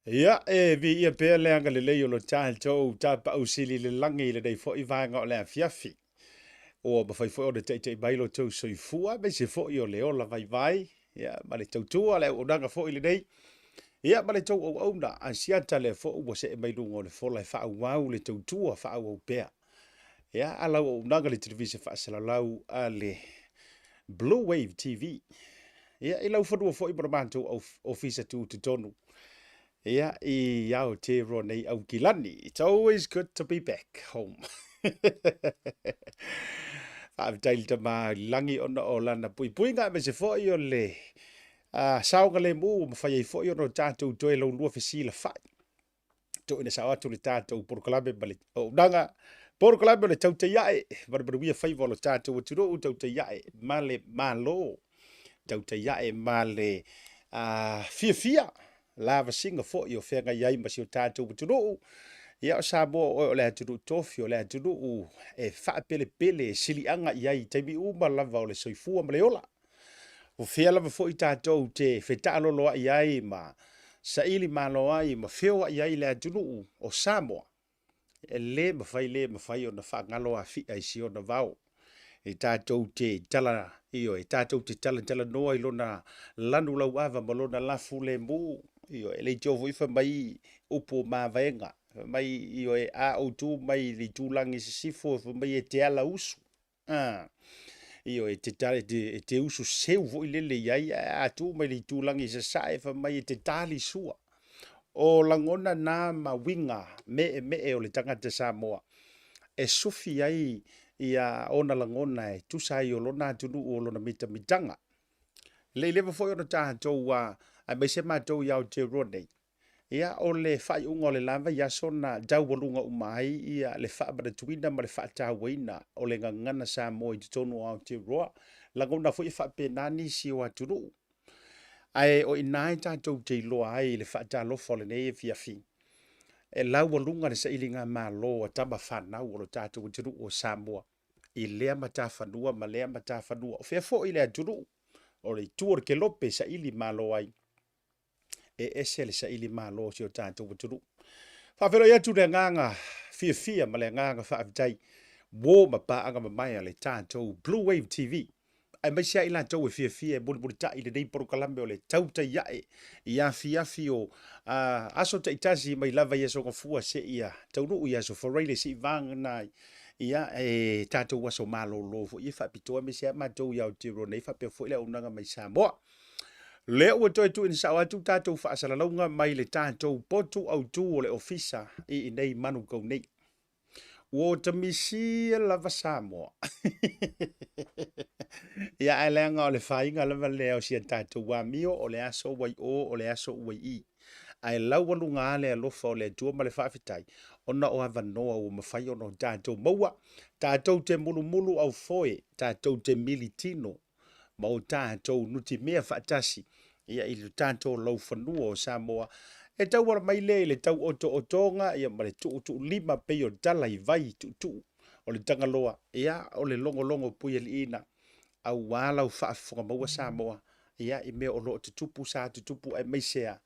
Ia, e viia pea le agalelei o lo tatou Tapaau Sili i le lagi i lenei foi vaega o le afiafi. Ua mafai foi ona taitai mai lo outou soifua, aemaise foi o le ola vaivai, ia, ma le tautua, le auaunaga foi lenei, ia, ma le tou auauna asiata lea foi ua see mai luga o le fola e faaauau le tautua faaauau pea. Ia, a lau auaunaga le televise faasalalau a le Blue Wave TV. Ia, i lau fanua foi ma le matou ofisa tutotonu. Ia, i Aotearoa nei Aukilani. It's always good to be back home. Faafetai le tama i lagi ona o lana puipuiga aemaise foi o le saogalemu ua mafai ai foi ona o tatou toe laulua fesilafai. Tuuina sao atu le tatou polokalame ma le auaunaga polokalame o le tautai ae ma le manuia faiva o lo tatou atunuu, tautai ae ma le Malo, tautai ae ma le fiafia lavasiga foi o feagai ai ma si o tatou atunuu. Ia, o Samoa o oe o le atunuu tofi, o le atunuu e faapelepele e siliaga i ai i taimi uma lava o le soifua ma le ola. O fea lava foi tatou te fetaaloloai ai ma saili malo ai ma feoai ai le atunuu o Samoa, e le mafai le mafai ona faagalo afia i si ona vao. E tatou te tala, ioe, tatou te talatalanoa i lona lanu lauava ma lona lafu lemu, ioe, e leitioa foi fai mai upu o mavaega, fai mai, ioe, a ou tu mai i le itulagi i sisifo, fai mai e te ala usu. Ioe, e te usu seu foi lele i ai, ae a tu mai le itulagi i sasae, fai mai e te tali sua. O lagona na ma uiga meemee o le tagata Samoa e sufi ai ia ona lagona e tusa ai o lona atunuu o lona mitamitaga. Le i leva foi ona tatou aemaise matou i Aotearoa nei, Ia, o le faaiuga o le la vaiaso na taualuga uma ai ia le faamanatuina ma le faatauaina o le gagana Samoa i totonu o Aotearoa. Lagona foi e faapena nisi o atunuu. Ae o i ina e tatou te iloa ai le faatalofa o lenei afiafi, e laualuga le sailigamalo a tama fanau o lo tatou atunuu o Samoa i lea matafanua ma lea matafanua. O fea foi le atunuu o le itu o le kelope e saili malo ai, e ese le saili malo o si o tatou atunuu. Faafeiloai atu le agaga fiafia ma le agaga faafetai uo ma paaga mamae a le tatou Blue Wave TV, aemaise ai latou e fiafia e mulimulitai i lenei polokalame o le tautai ae i afiafi o aso taitasi mai lava i aso Gafua seia taunuu i aso Faraile seia vagana ai ia e tatou aso malolo foi e faapitoa, aemaise lava matou i Aotearoa nei faapea foi le auaunaga mai Samoa. Lea ua toe tuuina sao atu tatou faasalalauga mai le tatou potu autu o le ofisa i inei Manukau nei. Ua ota misia lava Samoa. Ia, ae leaga o le faiga lava lea o si a tatou amio, o le aso ua i o, o le aso ua i i. Ae laualuga lava le alofa o le Atua ma le faafetai, ona o avanoa ua mafai ona o tatou maua, tatou te mulumulu aufoe, tatou te militino ma o tatou nutimea faatasi ia i lo tatou laufanua o Samoa e tauala mai lea i le tauotootoga ia ma le tuutuulima pei o tala i vai tuutuu o le Tagaloa ia o le logologo puialiiina aua lau faafofoga maua Samoa ia i mea o lo o tutupu sa tutupu aemaise a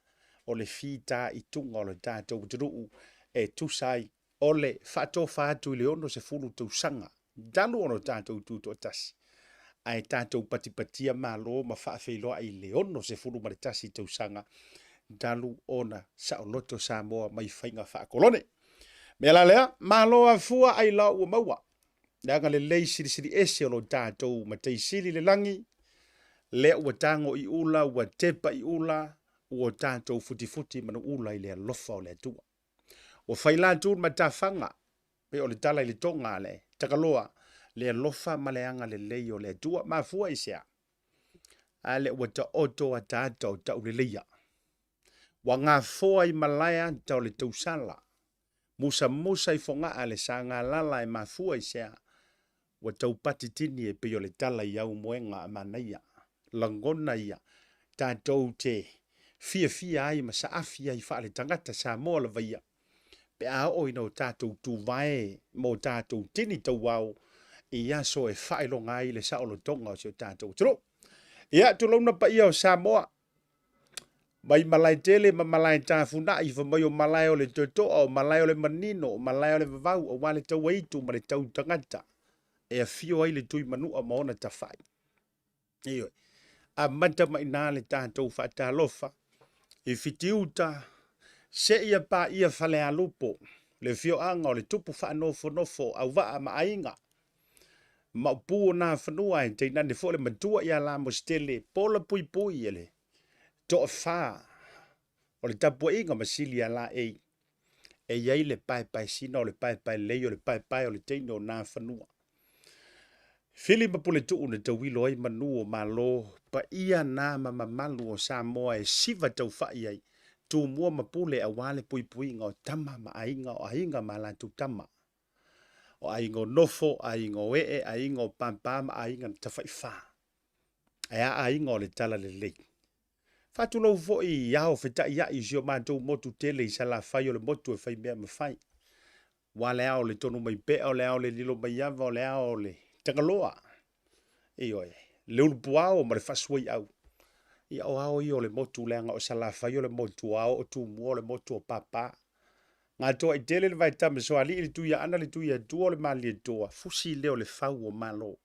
o le fitaituga o le tatou atunuu e tusa ai o le faatofa atu i le 60 tausaga talu ona tatou tutoatasi, ae tatou patipatia malo ma faafeiloai i le 61 tausaga talu ona saoloto Samoa mai faiga faakolone. Mea la lea, malo afua ai la ua maua, le agalelei silisili ese o lo tatou Matai Sili i le lagi, lea ua tago i ula, ua tepa i ula, ua tatou futifuti manuula i le alofa o le Atua. Ua fai la tu le matafaga, pei o le tala i le toga a le Tagaloa, le alofa ma le agalelei o le Atua. Mafua i sea? A lea ua taoto ataata o tauleleia. Ua gafoa i malae ata o le tausala, musamusa i fogaa le sagalala e mafua i sea? Ua taupati tini e pei o le tala i aumoega a manaia. Lagona ia tatou te fiafia ai ma saafi ai faaletagata Samoa lava ia, pe a oo ina o tatou tuvae ma o tatou tini tauao i aso e faailoga ai le saolotoga o si o tatou atunuu. Ia, tulouna paia o Samoa. Mai Malaetele ma Malaetafunai, fai mai o malae o le toetoa, o malae o le manino, o malae o le vavau, aua le tauaitu ma le tautagata e afio ai le Tuimanua ma ona tafai. Ioe. Amata mai i ina le tatou faatalofa i Fitiuta seia paia Falealupo, le afioaga o le tupu faanofonofo o Auvaa ma Aiga, Maopu o Nafanua, ae tainane foi le matua ia Lamositele, pola puipui e le toafa o le tapuaiga ma sili a laei, e i ai le paepaesina o le paepaelei o le paepae o le teine o Nafanua. Fili ma Puletuu na tauilo ai manu o Malo, paia na ma mamalu o Samoa e siva taufai ai, Tumua ma Pule aua le puipuiga o tama ma aiga, o aiga ma latou tama, o aiga o nofo, aiga o ee, aiga o papa ma aiga na tafaifa. Ae a aiga o le talalelei. Faatulou foi i ao fetaiai i si o matou motu tele i Salafai o le motu e fai mea ma fai. Ua le ao le tonu mai pea, o le ao le lilo mai ava, o le ao le Tagaloa. Ioe, le ulupuao ma le faasuaiau. Ia o ao ia o le motu leaga o Salafai o le motu o ao o Tumua o le motu o Papa. Gatoa i tele le vaetama soalii le Tuiaana le Tuiatua o le Malietoa, fusi lea o le fau o Malo.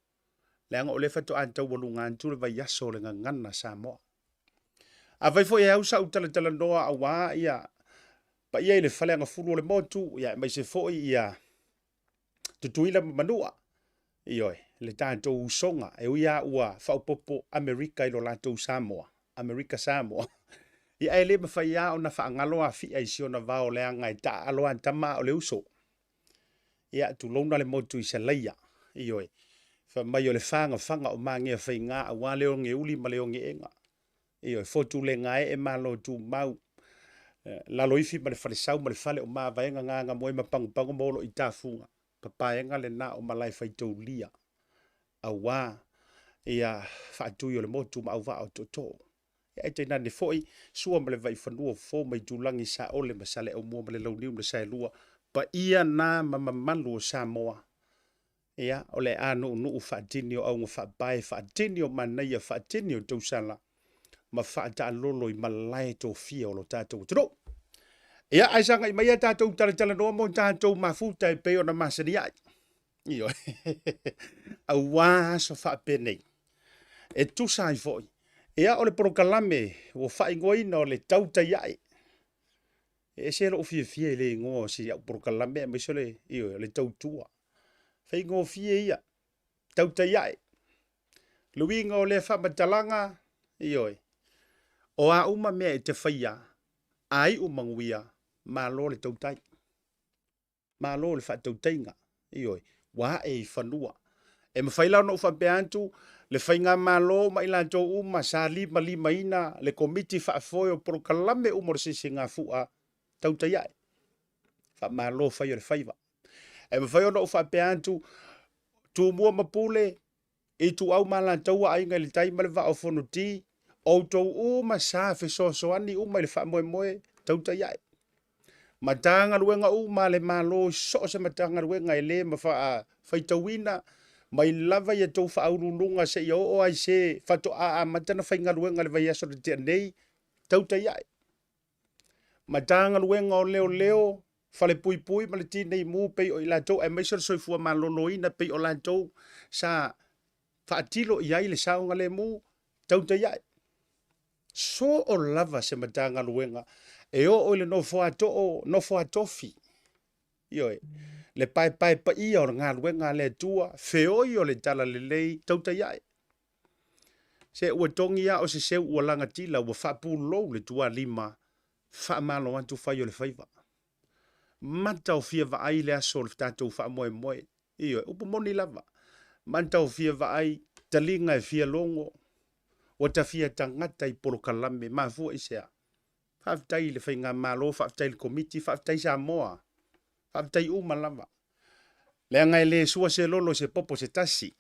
Leaga o lea faatoa taualuga atu le vaiaso o le gagana Samoa. Afai foi e au sau talatalanoa aua ia paia i le faleagafulu o le motu, ia aemaise foi ia Tutuila ma Manua, ioe, le tatou usoga, e ui lava ua faaopoopo Amerika i lo latou Samoa, Amerika Samoa, ia ae le mafai lava ona faagalo Afia i si ona vao leaga e taaalo lava tama a o le uso. Ia, tulouna le motu i Salaia, ioe, fai mai o le fagafaga o Magea-faiga aua le ogeuli ma le ogeega. Ioe, fotu le gaee malo tumau, Laloifi ma le falesau ma le fale o Mavaega, Gagamoe ma Pagopago ma Oloitafuga, papaega lena o Malaefaitoulia, aua ia faatui o le motu ma auvaa o tootoo. Ia ae tainane foi Sua ma le Vaifanua, Fofo ma Itulagi, Saole ma Saleaaumua ma le Launiu na Saelua, paia na ma mamalu o Samoa. Ia, o le anuunuu faatini o auga faapae, faatini o manaia, faatini o tausala, ma faataalolo i malae tofia o lo tatou atunuu. Ia, ae sagai mai a tatou talatalanoa mo tatou mafuta e pei ona masani ai. Ioe. Aua aso faapenei. E tusa ai foi. Ia, o le polokalame ua faaigoaina o le tautai ae. E ese lou fiafia i le igoa o si au polokalame aemaise o le, ioe, o le tautua. Faigofie ia, tautai ae. Le uiga o lea faamatalaga, ioe, o a uma mea e te faia, a iu manuia, malo le tautai. Malo le faatautaiga, ioe, ua ae i fanua. E mafai la ona ou faapea atu, le faigamalo ma i latou uma sa limalimaina le komiti faafoe o polokalame uma o le Sisigafua, tautai ae. Faamalo fai o le faiva. E mafai ona ou faapea atu, Tumua ma Pule, Ituau ma Alataua, Aiga i le Tai ma le Vaa o Fonoti, outou uma sa fesoasoani uma i le faamoemoe, tautai ae. Matagaluega uma a le Malo i so o se Matagaluega e le faitauina mai lava i a outou faauluuluga seia oo lava i se faatoa amata ona faigaluega i le vaiaso na tea nei, tautai ae. Matagaluega o Leoleo, Falepuipui ma le Tinei Mu pei o i latou aemaise o le Soifua Maloloina pei o latou sa faatilo i ai le saogalemu, tautai ae. Soo lava se Matagaluega e oo i le nofoa too, nofoa tofi. Ioe, le paepae paia o le galuega a le Atua, feoi o le talalelei, tautai ae. Se ua togi lava o se seu ua lagatila, ua faapulou le tualima, faamalo atu fai o le faiva. Mata o fia vaai le aso o le tatou faamoemoe. Ioe, upu moni lava. Mata o fia vaai, taliga e fia logo, ua ta fia tagata i polokalame, mafua i se a? Faafetai i le Faigamalo, faafetai i le Komiti, faafetai Samoa, faafetai uma lava. Leaga e le sua se lolo i se popo se tasi.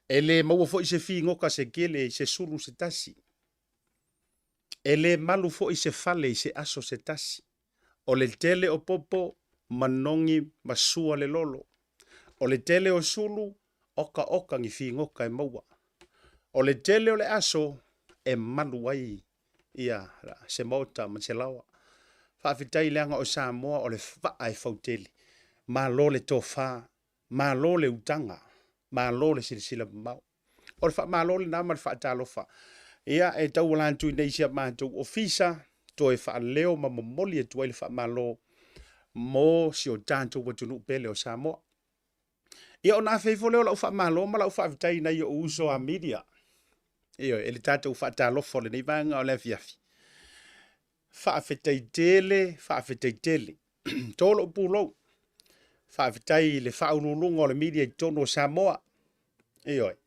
E le maua foi se figoka se kele i se sulu se tasi. E le malu foi se fale i se aso se tasi. O le tele o popo, manogi ma sua le lolo. O le tele o sulu, okaoka ni figoka e maua. O le tele o le aso e malu ai. ia se maota ma se laoa. Faafetai leaga o Samoa o le vaa e fautele. Malo le tofa, malo le utaga, malo le silasila mamao. O le faamalo lena ma le faatalofa. Ia, e tauala atu i nei si a matou ofisa, toe faaleo ma momoli atu ai le faamalo mo si o tatou atunuu pele o Samoa. Ia ona afe ifo lea o lau faamalo ma lau faafetai i nai ou uso a media. Ioe, e le tatou faatalofa o lenei vaega o le afiafi. Faafetai tele, faafetai tele. To lou pulou. Faafetai i le faauluuluga o le media i totonu o Samoa. Ioe.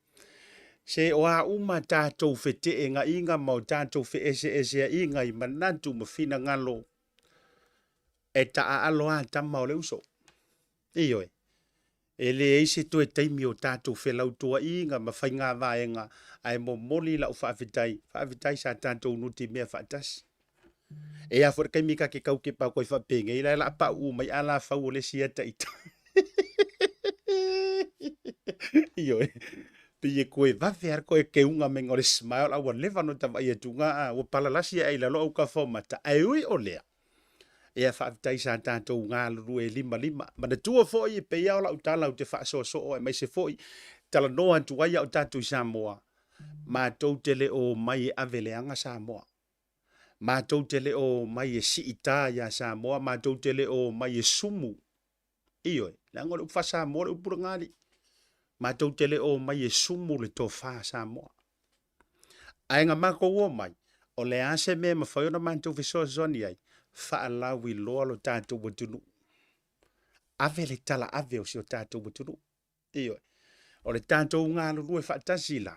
Se o a uma tatou feteenaiga ma o tatou feeseeseaiga i manatu ma finagalo, e taaalo lava tama o le uso. Ioe. E leai se toe taimi o tatou felautoa'iga ma faiga vaega, ae momoli la'u faafetai, faafetai sa tatou nutimea faatasi. E a foi le taimi ta te tau tepa atu ai faapenei, la e la pa'u'u mai alafau o le isi ata ita. Ioe, pei e toe vave lava le toe teuga maiga o le smile, a ua leva ona ota vaai atuga a ua palalasi ae i lalo autafa o mata, ae ui o lea, Ia faafetai sa tatou galulue limalima. Manatua foi e pei lava o lau tala ou te faasoosoo aemaise foi talanoa atu ai a o tatou i Samoa, matou te le o omai e ave leaga Samoa. Matou te le o omai e siita ia Samoa, matou te le o omai e sumu. Ioe, leaga o le upu faa-Samoa le upu lena alii. Matou te le o omai e sumu le tofa a Samoa. Ae na matou omai, o le a se mea e mafai ona matou fesoasoani ai, faalauiloa lo tatou atunuu. Ave le talaave o si o tatou atunuu. Ioe. O le tatou galulue faatasi la,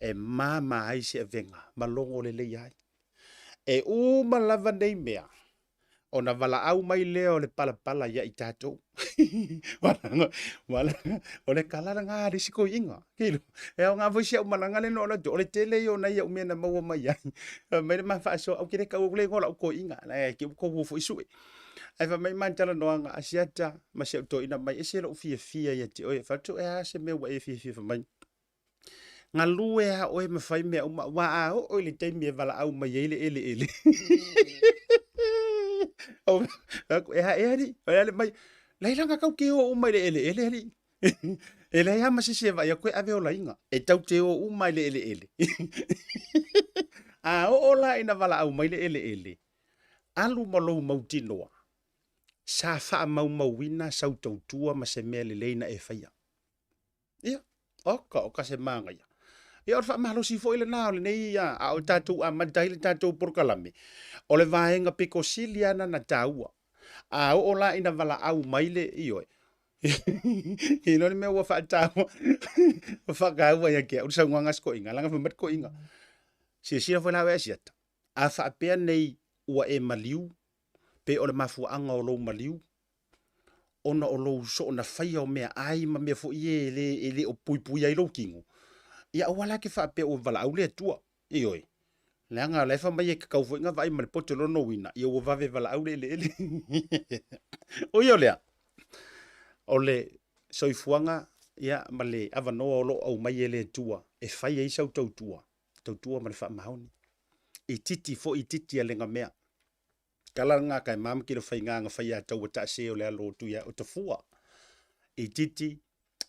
e mama ai se avega ma logo lelei ai. E uma lava nei mea, ona valaau mai lea o le palapala ia i tatou. O le tala lena a le isi toeaina. E aoga foi si au malaga lea na ou alu atu, o le tele ia o nai au mea na maua mai ai. Fai mai le ma faasoa, ou te le tau atu le igoa o lau toeaina, e te i ua tou o foi sue. Ae fai mai ma talanoaga a Asiata ma si au toeaina mai, e ese lou fiafia ia te oe. Fai atu, e a se mea ua e fiafia fai mai? Galue lava oe ma fai mea uma, aua a oo i le taimi e valaau mai ai le eleele, e a ea alii? O le a le mai, laila na tau te o uma i le eleele alii. E leai lava ma se isi e vaai atu e ave olaina, e tau te o uma i le eleele. A oo la ina valaau mai le eleele, alu ma lou mautinoa, sa faamaumauina sau tautua ma se mea lelei na e faia. Ia, oka, oka se manaia. Ia, o le faamalosi foi lena o lenei, a o tatou amata ai le tatou polokalame, o le vaega pito sili lava na taua. A oo la ina valaau mai le, ioe, i le mea ua faataua, ua faataua ia te au le saunoaga a si toeaina, leaga fai mai le toeaina, silasila foi la oe Asiata, a faapea nei ua e maliu, pe o le mafuaaga o lou maliu, ona o lou soona faia o meaai ma mea foi ia e le, e le o puipuia ai lou tino, ia aua la e te faapea ua valaau le Atua. Ioe, leaga o la e fai mai e tatau foi ona vaai ma le poto lona uiga, ia ua vave valaau le eleele. Ui o lea, o le soifuaga ia, ma le avanoa o lo o aumai e le Atua e fai ai sau tautua, tautua ma le faamaoni. Itiiti foi itiiti a legamea. Tala lena ka e mama kilo faiga na fai a tau taase o le alo o tuia o tafua. Itiiti,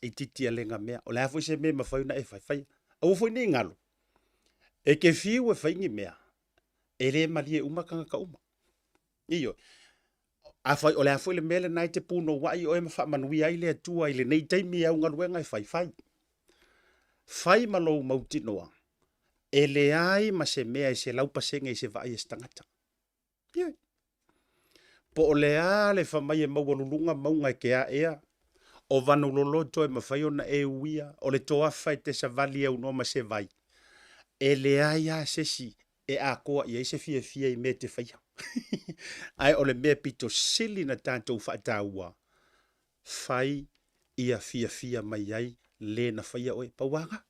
itiiti a legamea. O le a foi se mea e mafai ona e fai, faia. Aua foi ne i galo, e te fiu e fai ni mea, e le malie uma tagata uma. Ioe. Afai o le a foi le mea lena e te punouai oe ma faamanuia ai le Atua i lenei taimi i au galuega e fai, fai. Fai ma lou mautinoa, e leai ma se mea e 100% i se vaai a se tagata. Ioe. Po o le a le fai mai e maualuluga mauga e te aea, o vanuloloto e mafai ona e uia, o le toafa e te savali e aunoa ma se vai, e leai lava se isi e atoa i ai se fiafia i mea e te faia. Ae o le mea pito sili na tatou faataua, fai ia fiafia mai ai le na faia oe. Pau lava lena.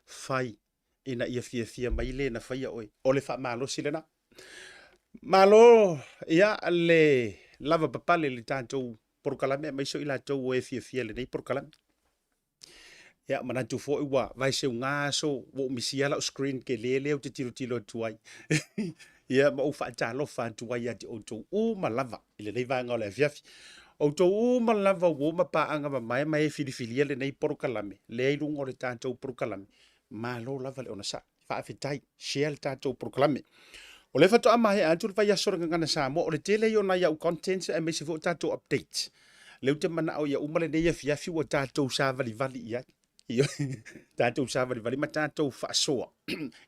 Fai ina ia fiafia mai le na faia oe. O le faamalosi lena. Malo ia le lava papale i le tatou polokalame aemaise o i latou o e fiafia i lenei polokalame. Ia, manatu foi ua vaeseuga aso ua ou misia lau screen tele lea ou te tilotilo atu ai. Ia, ma ou faatalofa atu ai ia te outou uma lava i lenei vaega o le afiafi. Outou uma lava ua uma paaga mamae ma e filifilia lenei polokalame, lea i luga o le tatou polokalame, malo lava le onosai. Faafetai, share le tatou polokalame. O lea faatoa maea atu le vaiaso o le Gagana Samoa, o le tele ia o nai au contents aemaise foi o tatou updates. Lea ou te manao ia uma lenei afiafi ua tatou savalivali i ai. Tatou savalivali ma tatou faasoa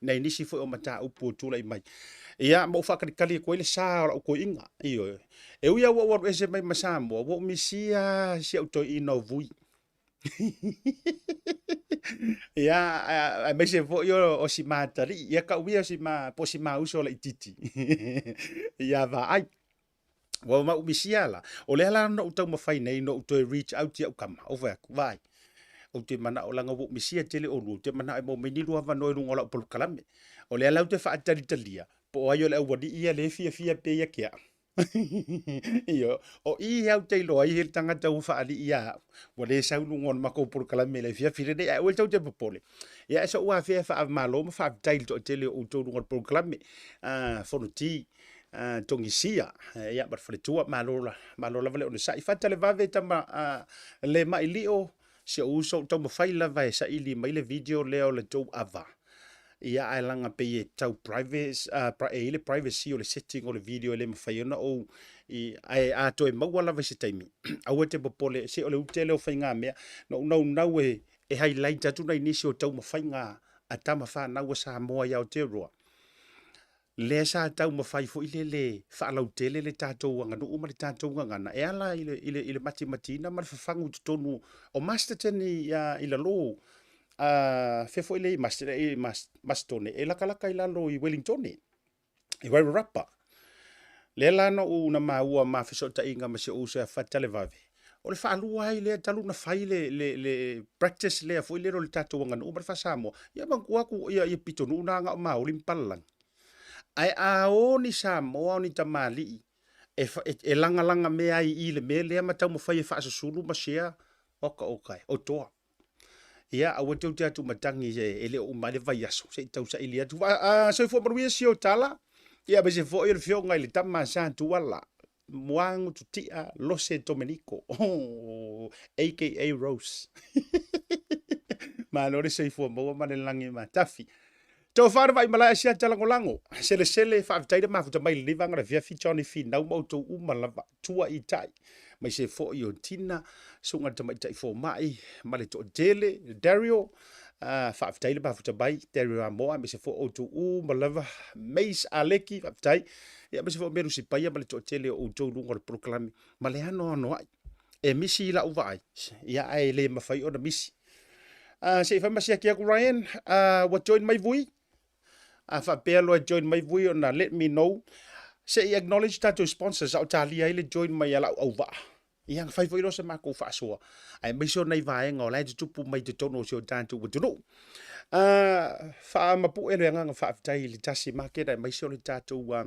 nai nisi foi o mataupu o tulai mai. Ia, ma ou faatalitali atu ai le sa o lau toeaina. Ioe. E ui lava ua ou alu ese mai ma Samoa, ua ou misia si au toeaina o Vui. Ia, aemaise foi o si matalii, ia tau ia si ma, po o si ma uso laitiiti ia Vaai. Ua mau misia la, o lea la na ou taumafai nei na ou toe reach out i au tama, ou fai atu, Vaai, ou te manao leaga ua ou misia tele oulua, ou te manao e maua mai ni lua avanoa i luga o lau polokalame. O lea la ou te faatalitalia, po o ai o le aualii ia lea e fiafia pea ia te au. Ioe, o i au te iloa ai he tagata ua faalii ia au, ua le sau i luga o le matou polokalame i le afiafi lenei, ae aua tou te popole. Ia e so'u afea e faamalo ma faafetai i le toatele o outou i luga o le polokalame, Fonoti, Togisia, ia ma le faletua, malo, malo lava le onosai. Fatalevave tama le mailio, si ou uso, ou taumafai lava e saili mai le video lea o le tou ava. Ia ae laga pei e tau private, e i ai le privacy o le setting o le video e le mafai ona ou i, ae a toe maua lava i se taimi, aua e te popole, se o le ute lea o faigamea. Na ou naunau e highlight atu nai nisi o taumafaiga a tama fanau a Samoa i Aotearoa. Lea sa taumafai foi lele faalautele le tatou aganuu ma le tatou gagana e ala i le, i le, i le matimatiina ma le fafagu i totonu o Masterton i, i lalo, fea foi lea i Masterton, i Masterton, e latalata i lalo i Wellingtone, i Wairarapa. Lea la na ou na maua ma fesootaiga ma si ou uso ia Fatalevave, o le faalua ai lea talu na fai le, le, le practice lea foi lele o le tatou aganuu ma le faa-Samoa. Ia manatua atu ia, ia pitonuu na na o Maoli ma Palalagi. Ae a o ni Samoa o ni tamalii e, e, e lagalaga mea ai i le mea lea ma taumafai e faasusulu ma share, oka oka e, o toa. Ia, aua tou te atu matagi e le o uma ai le vaiaso, se i tausaili atu. Soifua manuia si o tala, ia aemaise foi o le fioga i le tama a Sa Tuala, Muagu Tutia Lose Dominiko, oh, aka Rose. Malo le soifua maua ma le lagi matafi. Tofa le vai malae asiata lagolago, selesele faafetai le mafuta mai lenei vaega o le afiafi Johnny Finau ma outou uma lava, tua i tai, aemaise foi o Tina, susuga i le tamaitai fomai ma le toatele, Dario, faafetai le mafuta mai, Dario Amoa, aemaise foi o outou uma lava, Mace Aleki, faafetai, ia aemaise foi o Melusi Paia ma le toatele o outou i luga o le polokalame ma le anoanoai. E misi i lau vaai, ia ae le mafai ona misi. Se i fai ma siaki atu Ryan, ua join mai Vui? A faapea loa e join mai Vui ona let me know. Se i acknowledge tatou sponsors a o talia ai le join mai a lau auvaa. Ia na fai foi loa se matou faasoa, aemaise o nai vaega o la e tutupu mai totonu o si o tatou atunuu. Faamapue le agaga faafetai i le Tasi Market aemaise o le tatou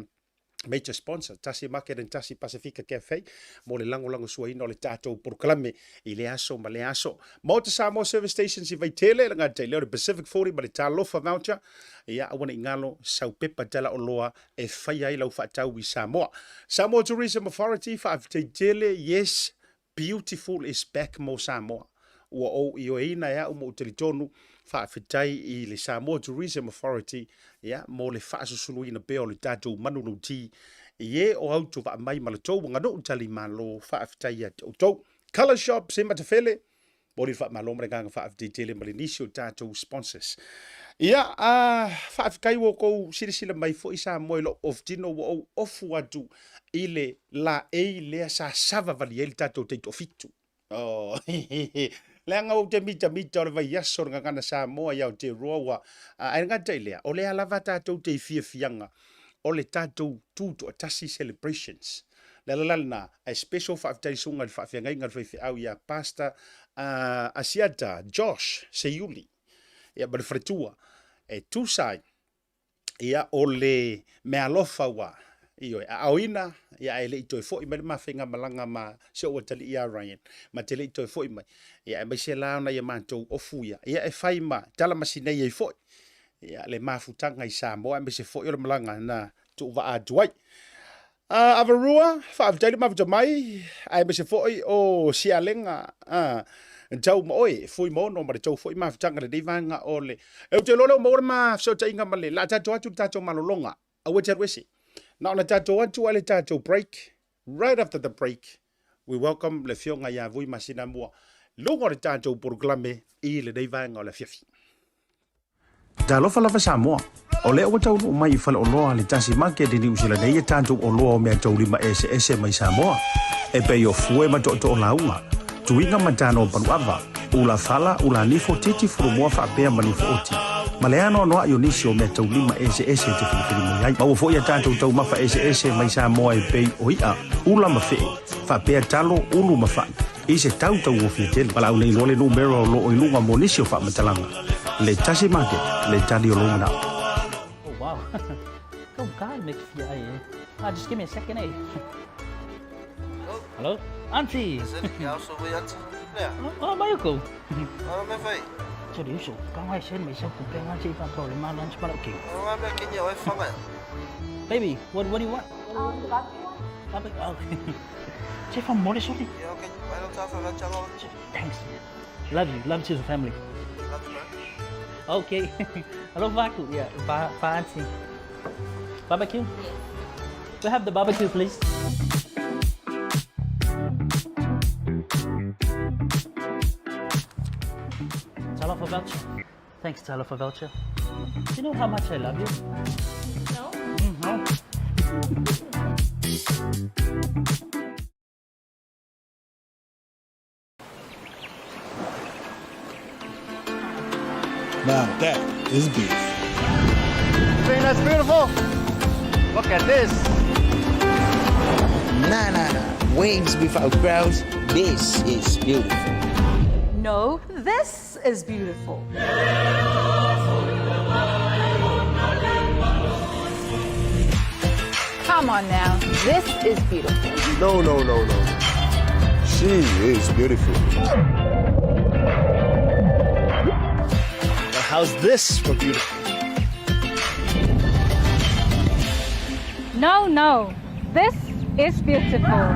major sponsor, Tasi Market and Tasi Pasifika Cafe, mo le lagolagosuaina o le tatou polokalame i lea aso ma lea aso. Maota Samoa Service Stations i Vaitele, le gata i lea o le Pacific 40 ma le Talofa Voucher. Ia, aua ne i galo sau pepa tala oloa e faia ai lau faatau i Samoa. Samoa Tourism Authority, faafetai tele, yes, beautiful is back mo Samoa. Ua ou ioeina e au ma ou talitonu, faafetai i le Samoa Tourism Authority ia, mo le faasusuluina pea o le tatou manulauti i e o autovaa mai ma le tou aganuu talimalo, faafetai ia te outou. Colour Shop se Matafele, momoli le faamalo ma le agaga faafetai tele ma le nisi o tatou sponsors. Ia, faafetai ua outou silasila mai foi Samoa i lou off tino, ua ou ofu atu i le laei lea sa savavali ai le tatou taitoafitu. Oh, leaga ou te mitamita o le vaiaso o le Gagana Samoa i Aotearoa ua, ae gata i lea, o lea lava tatou te i fiafiaga o le tatou tutoatasi celebrations. Le ala la lena, ae special faafetai susuga i le faafeagaiga a le faifeau ia Pastor Asiata Josh Seiuli ia ma le faletua e tusa ai ia o le meaalofa ua Ioe, aaoina, ia ae le i toe foi mai le ma faigamalaga ma si ou atalii ia Ryan, ma te le i toe foi mai. Ia aemaise la ona ia matou ofu ia, ia e fai ma talamasina ai foi. Ia le mafutaga i Samoa aemaise foi o le malaga na tuuvaa atu ai. Avarua, faafetai le mafuta mai, aemaise foi o Sialega tau ma oe, Fuimaono ma le tou foi mafutaga lenei vaega o le. E ou te iloa lea ua maua le ma fesootaiga ma le, la tatou atu le tatou malologa, aua e te alu ese. Na ona tatou atu ai le tatou break, right after the break, we welcome le afioga ia Vui Masinamua, luga o le tatou polokalame i lenei vaega o le afiafi. Talofa lava Samoa. O lea ua taunuu mai i faleoloa le Tasi Market i Niu Sila nei e tatou oloa o meataulima eseese mai Samoa, e pei o fue ma tootoo lauga, tuiga ma tano paluava, ula fala, ula nifo, titi fulumoa faapea ma nifo oti, ma le anoanoai o nisi o meataulima eseese e te filifili mai ai. Maua foi a tatou taumafa eseese mai Samoa e pei o i'a, ula ma fe'e, faapea talo, ulu ma fa'i, i se tau tauofie tele. Valaau nei loa le numera o lo o i luga mo nisi o faamatalaga. Le Tasi Market, le tali o lou manao. Oh wow. Go God make fia ai eh. Ah, just give me a second eh. Hello? Auntie. Oh, mai ko. Sorry, uso. 刚才先没收股票，这一方头你妈 lunch 不了给。Baby, what do you want? The barbecue one? Barbecue. Oh. 这份摩的兄弟。Thanks. Love you. Love to the family. Okay. Hello, Vaku. Yeah, Va, Va auntie. Barbecue? We have the barbecue, please. Talofa voucher. Thanks, Talofa voucher. Do you know how much I love you? No. No. Now that is beef. Think that's beautiful? Look at this. Nah, nah, nah. Wings without crowds. This is beautiful. No, this is beautiful. Come on now. This is beautiful. No, no, no, no. She is beautiful. Now how's this for beautiful? No, no. This is beautiful.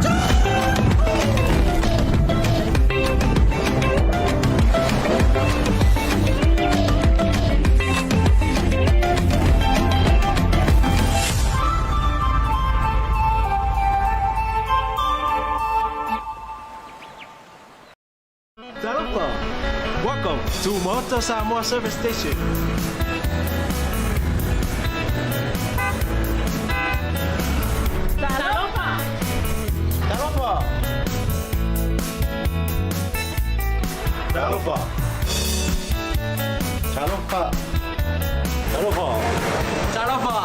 Talofa. Welcome to Maota Samoa Service Station. Talofa! Talofa. Talofa. Talofa. Talofa. Talofa.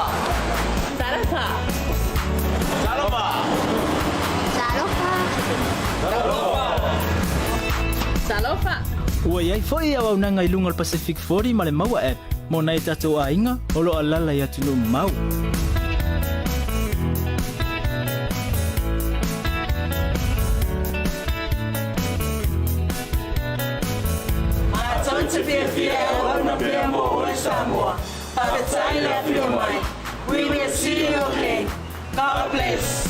Talofa! Talofa. Talofa! Talofa! Ua iai foi auaunaga i luga o le Pacific 40 ma le Maua app mo nai tatou aiga o lo o alaala i atunuu mamao. Matou te fiafia e auauna pea mo oe Samoa. Faafetai le afio mai. We will see you again. God bless.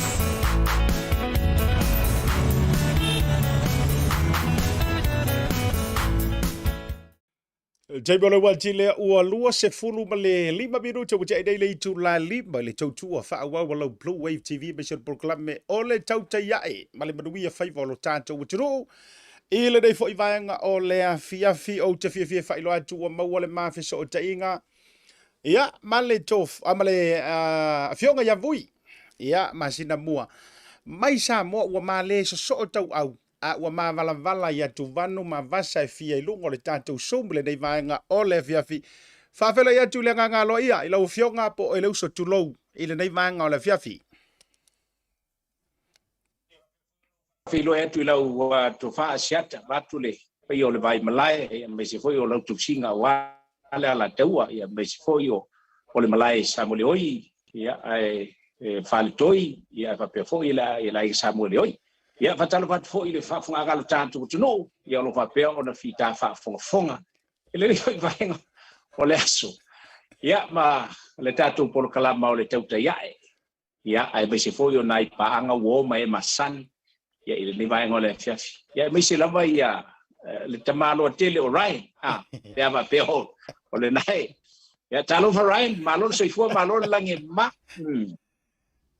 Taimi o le uati lea ua 25 minute ua tea nei le itula 5 i le tautua faaauau a lau Blue Wave TV aemaise o le polokalame o le tautai ae ma le manuia faiva o lo tatou atunuu. I lenei foi vaega o le afiafi ou te fiafia e faailoa atu ua maua le ma fesootaiga ia ma le tof, ma le afioga ia Vui ia Masinamua mai Samoa ua ma le sosoo tauau a ua mavalavala i atuvanu ma vasa e fia i luga o le tatou Zoom i lenei vaega o le afiafi. Faafeiloai atu i le agaga aloaia i lau afioga po o le uso tulou i lenei vaega o le afiafi. Faafeiloai atu i lau tofa Asiata, vaeatu le paia o le Vaimalae, aemaise foi o lau tausiga aua le alataua, aemaise foi o le malae Samoeleoi, ia, ae Faletoi, ia ae faapea foi le le aiga Samuele Oi. Ia faatalofa atu foi i le faafofogaaga a lo tatou atunuu, ia o lo o faapea ona fita faafogafoga i lenei foi vaega o le aso. Ia ma le tatou polokalama o le Tautai Ae, ia aemaise foi o nai paaga ua o ma e masani ia i lenei vaega o le afiafi. Ia aemaise lava ia le tamaloa tele o Ryan, a, pe a faapea o, o lena e. Ia talofa Ryan, malo le soifua, malo le lagi e mama.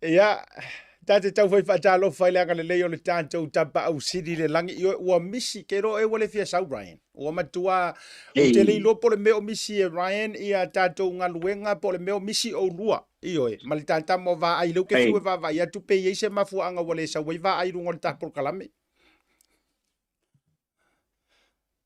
Ia, ta te tau fai faatalofa i le agalelei o le tatou Tapaau Sili i le lagi. Ioe, ua misi, ke iloa ea ua le fia sau Ryan. Ua matua, ou te le iloa po o le mea o misi e Ryan ia tatou galuega po o le mea o misi oulua. Ioe, ma le tatama o Vaai, lea ou te fiu e vaavaai atu pe i ai se mafuaaga ua le sau ai Vaai i luga o le ta polokalame.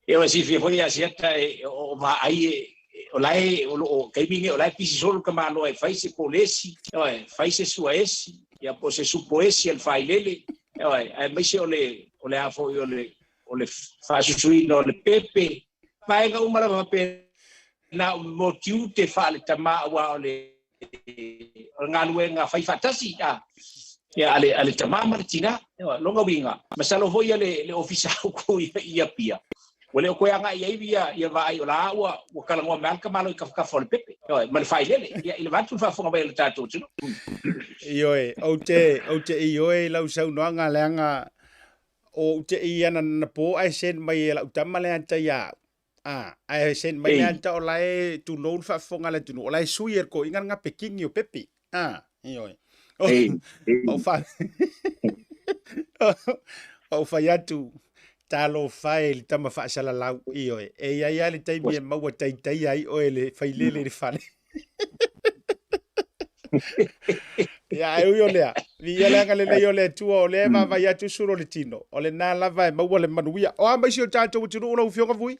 Ia ua silafia foi ia Asiata e o Vaai e o la e o lo o taimi nei o la e pisi solo le tamaloa e fai se polesi, ioe, fai se suaesi, ia po o se supoesi a le failele, ioe, aemaise o le o le a foi o le o le faasusuina o le pepe, vaega uma lava faapena o mo tiute faale-tama aua o le o le galuega fai faatasi a ia a le a le tama ma le tina. Lona uiga, masalo foi ia le le ofisa autu i i Apia ua le o toe agai ai ia ia Vaai o la ua ua talanoa mai lava le tamaloa i tafatafa o le pepe ioe ma le failele ia i le vaeatu le faafofoga mai a le tatou atunuu. Ioe, ou te ou te ioe i lau saunoaga leaga ou te i ananapo ae send mai e lau tama le ata ia au. A, ae send mai le ata o la e tulou le faafofoga a le atunuu, o la e sui e le toeaina le gapekini o Pepe. A, ioe. Ou fa ou fai atu, talofa e le tama faasalalau, ioe. E i ai lava le taimi e maua taitaia ai oe e le failele i le fale. Ia, ae ui o lea, viia le agalelei o le Atua, o lea e vaavaai atu sulu o le tino, o lena lava e maua le manuia. O a mai si o tatou atunuu lau Afioga Vui?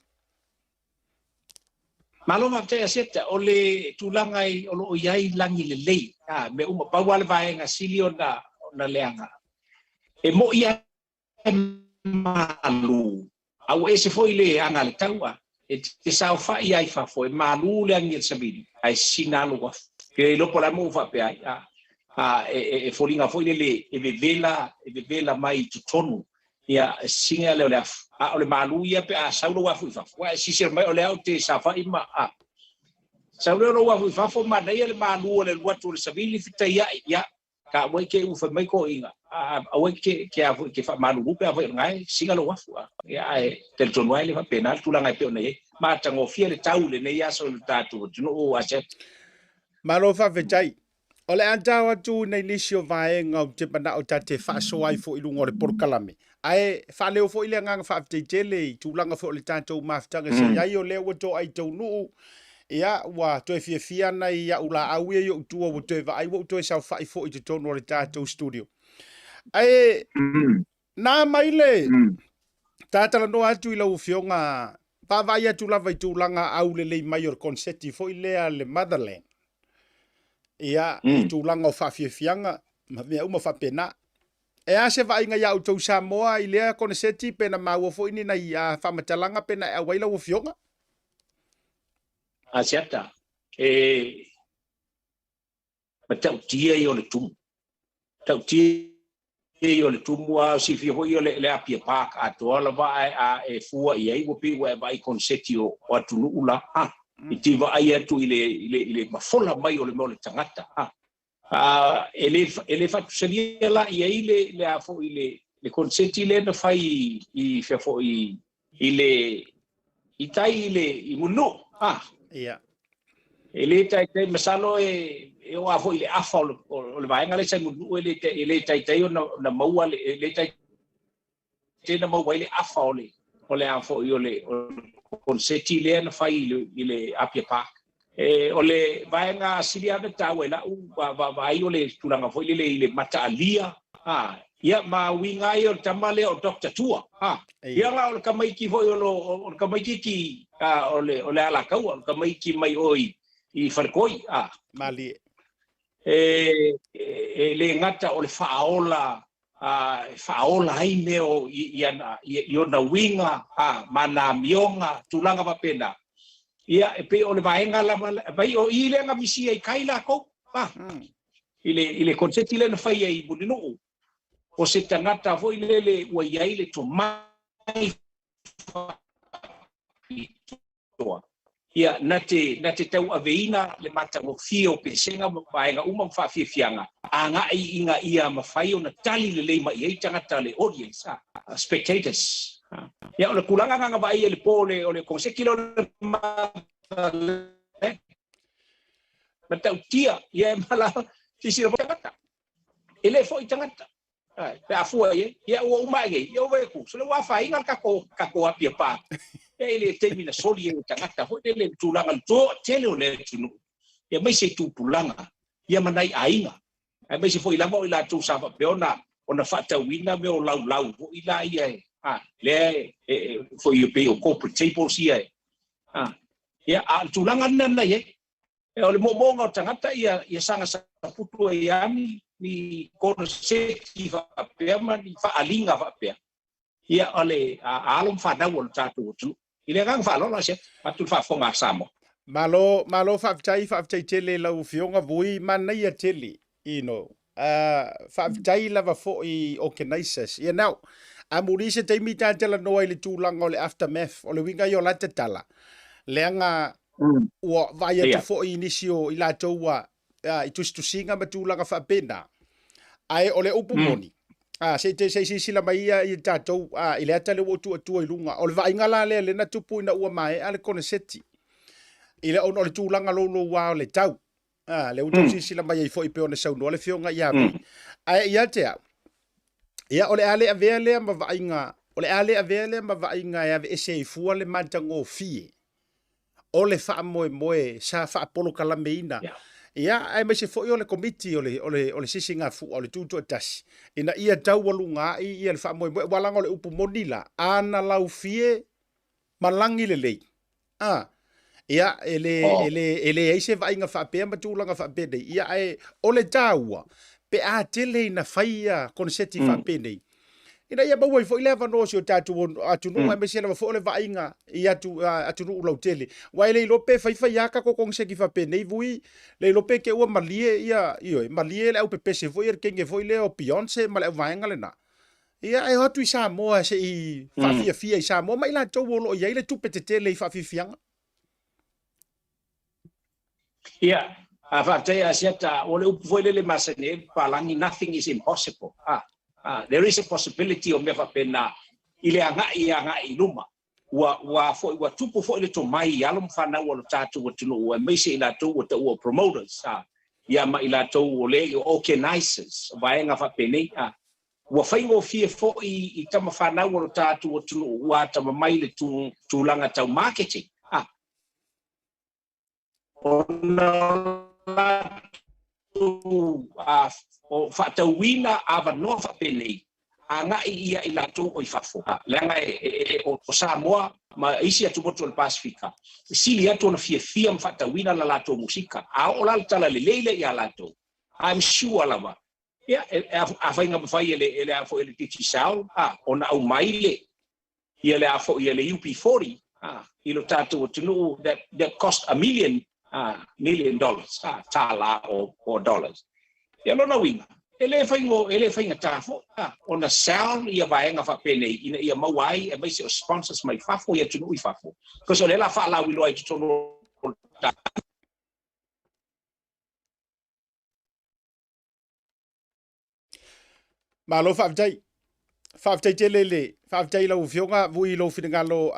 Malo faafetai Asiata, o le tulaga o lo o i ai lagi lelei, a, mea uma, pau lava le vaega sili ona, ona leaga. E moi lava e malu, a ua ese foi le aga a le tau, a e te saofai lava i fafo, e malu le agi a le savili, ae sisina lava lou afu. Pe le iloa po o le a le mea ua faapea ai, a, a, e, e, e foliga foi lele e vevela, e vevela mai i totonu, ia, e sisina lea o le afu. A o le malu ia pe a sau lou afu i fafo, aua e silasila mai o lea ou te saofai ma, a, sau lea o lou afu i fafo, manaia le malu o le alu atu o le savili fetaiai, ia, Ka aua ke u fai mai toeaiina, aua ke ke a foi ke faamalulu pe afai o lena e sina lou afu. Ia ae talitonu lava e le faapena le tulaga e pei ona i ai. Matagofie le tau i lenei aso i le tatou atunuu Asiata. Malo faafetai. O le a tao atu i nai nisi o vaega ou te manao ta te faasoa ai foi i luga o le polokalame. Ae faaleo foi le agaga faafetai tele i tulaga foi o le tatou mafutaga sa i ai, o lea ua toai taunuu, ia, ua toe fiafia nai au laau ia i ou tua, ua toe vaai ua ou toe saofai foi i totonu o le tatou studio. Ae na mai le ta talanoa atu i lau Afioga, vaavaai atu lava i tulaga aulelei mai o le konseti foi lea le Motherland, ia, i tulaga o faafiafiaga ma mea uma faapena. E a se vaaiga ia outou Samoa i lea koneseti pe na maua foi ni nai faamatalaga pe na e auai lau Afioga? Asiata, e matautia ia o le tumu. Matautia ia o le tumu, a silafia foi o le Apia Park atoa lava ae a e fua i ai ua pei ua e vaai i koneseti o atunuu la, a, e te vaai atu i le, i le, i le mafola mai o le mea o le tagata, a. A, e le, e le faatusalia la i ai le, le a foi le, le koneseti lea na fai i fea foi i le, i tai i le, i Mulinuu, a. Ia. E le taitai, masalo e, e oo lava foi i le afa o le, o le vaega lea sa i Mulinuu, e le, e le taitai ona, ona maua le, e le taitai na maua ai le afa o le, o le a foi o le, o le koneseti lea na fai i le, i le Apia Park. E, o le vaega sili lava ona taua i lau vaavaai o le tulaga foi lele i le mataalia, a, ia ma uiga ai o le tama lea o Doctor Tua, a, ia la o le tamaiti foi o lo, o le tamaitiiti a, o le, o le Alataua, o le tamaiti mai o i, i Faletoi, a. Malie. E, e le gata o le faaola e faaola ai mea o i, ana, i, i ona uiga a, ma ana amioga, tulaga faapena. Ia, e pei o le vaega lava, vai o i lea na misia i tai lakou, a. I le, i le konseti lea na faia i Mulinuu, o se tagata foi lele ua i ai le tomai faapitoa, ia, na te, na te tauaveina le matagofie o pesega ma vaega uma ma faafiafiaga agai ina ia mafai ona tali lelei mai i ai tagata le audience, a, spectators. Ia, o le tulaga lena na vaaia i le po o le, o le konseti lea o le Motherland, matautia, ia e mala, silasila foi tagata. E le foi tagata. Ai, pe a fua i ai, ia ua uma ae nei, ia ua atu, so le ua afaina le tatou, tatou Apia Park. Ia i le taimi na soli ai e tagata foi lele le tulaga le toatele o le atunuu, ia aemaise i tupulaga, ia ma nai aiga, aemaise foi lava o i latou sa faapea ona, ona faatauina mea o laulau foi la ia e, a, lea e, e, e, foi e pei o corporate tables ia e, a, ia, a o le tulaga lena na i ai. O le moomooga o tagata ia, ia saga saputu ai lava ni, ni koneseti faapea ma ni faaaliga faapea, ia o le a, alo ma fanau o le tatou atunuu. I le agaga faaaloalo Asiata, vaeatu le faafofoga a Samoa. Malo, malo faafetai, faafetai tele i lau Afioga Vui, manaia tele, you know. Faafetai lava foi i organisers. Ia now, amuli se taimi ta talanoa i le tulaga o le aftermath, o le uiga ia o la tatala, leaga ua vaai atu foi i nisi o i latou ua i tusitusiga ma tulaga faapena. Ae o le upu moni, se i se i silasila mai ia i tatou i le ata lea ua ou tuuatua i luga. O le vaaiga la lea lea na tupu ina ua maea le koneseti, i le ona o le tulaga louloua o le tau. Lea ua outou silasila mai ai foi pei ona saunoa le Afioga ia Vui. Ae ia te au, ia o le a le avea lea ma vaaiga, o le a le avea lea ma vaaiga e aveese ai fua le matagofie o le faamoemoe sa faapolokalameina. Ia, aemaise foi o le komiti o le, o le, o le sisigafua, o le Tutoatasi, ina ia taualuga ai ia le faamoemoe, aua leaga o le upu moni la, ana laufie ma lagi lelei. A, ia, e le, e le, e leai se vaaiga faapea ma tulaga faapenei. Ia, ae o le taua, pe a tele ina fai ia koneseti faapenei, ina ia maua ai foi le avanoa o si o tatou atunuu, aemaise lava foi o le vaaiga i atu, atunuu lautele. Aua e le iloa pe faifai lava tatou koneseti faapenei, Vui, le iloa pe te i ua malie ia, ioe, malie le aupepese foi ia le kenge foi lea o Beyonce ma le auvaega lena. Ia, e o atu i Samoa se i faafiafia i Samoa ma i latou o lo o i ai le tupe tetele i faafiafiaga. Ia, a faafetai Asiata, o le upu foi lele masani ai le papalagi, nothing is impossible. A, a, there is a possibility o mea faapena i le agai e agai i luma. Ua, ua foi, ua tupu foi le tomai i alo ma fanau a lo tatou atunuu, aemaise i latou ua taua o promoters, a, ia ma i latou o le o organizers, o vaega faapenei, a. Ua faigofie foi i tama fanau o lo tatou atunuu ua atamamai le tulaga tau marketing, a, ona o latou faatauina avanoa faapenei agai ia i latou o i fafo, leaga o Samoa ma isi atumotu o le Pasefika e sili atu ona fiafia ma faatauina la latou musika. A oo la le tala lelei lea ia latou, I'm sure lava Ia, afai na mafai e le, e le a foi e le Digicel, a, ona aumai le, ia le a foi e le UB40, a, i lo tatou atunuu, that, that cost a million, a, million dollars, a, tālā o, o dollars. Ia lona uiga, e le faigo, e le faigata foi, a, ona sell ia vaega faapenei ina ia maua ai aemaise o sponsors mai fafo i atunuu i fafo, because o lea la faalauiloa i totonu o le Malo faafetai. Faafetai tele le faafetai i lau Afioga Vui i lou finagalo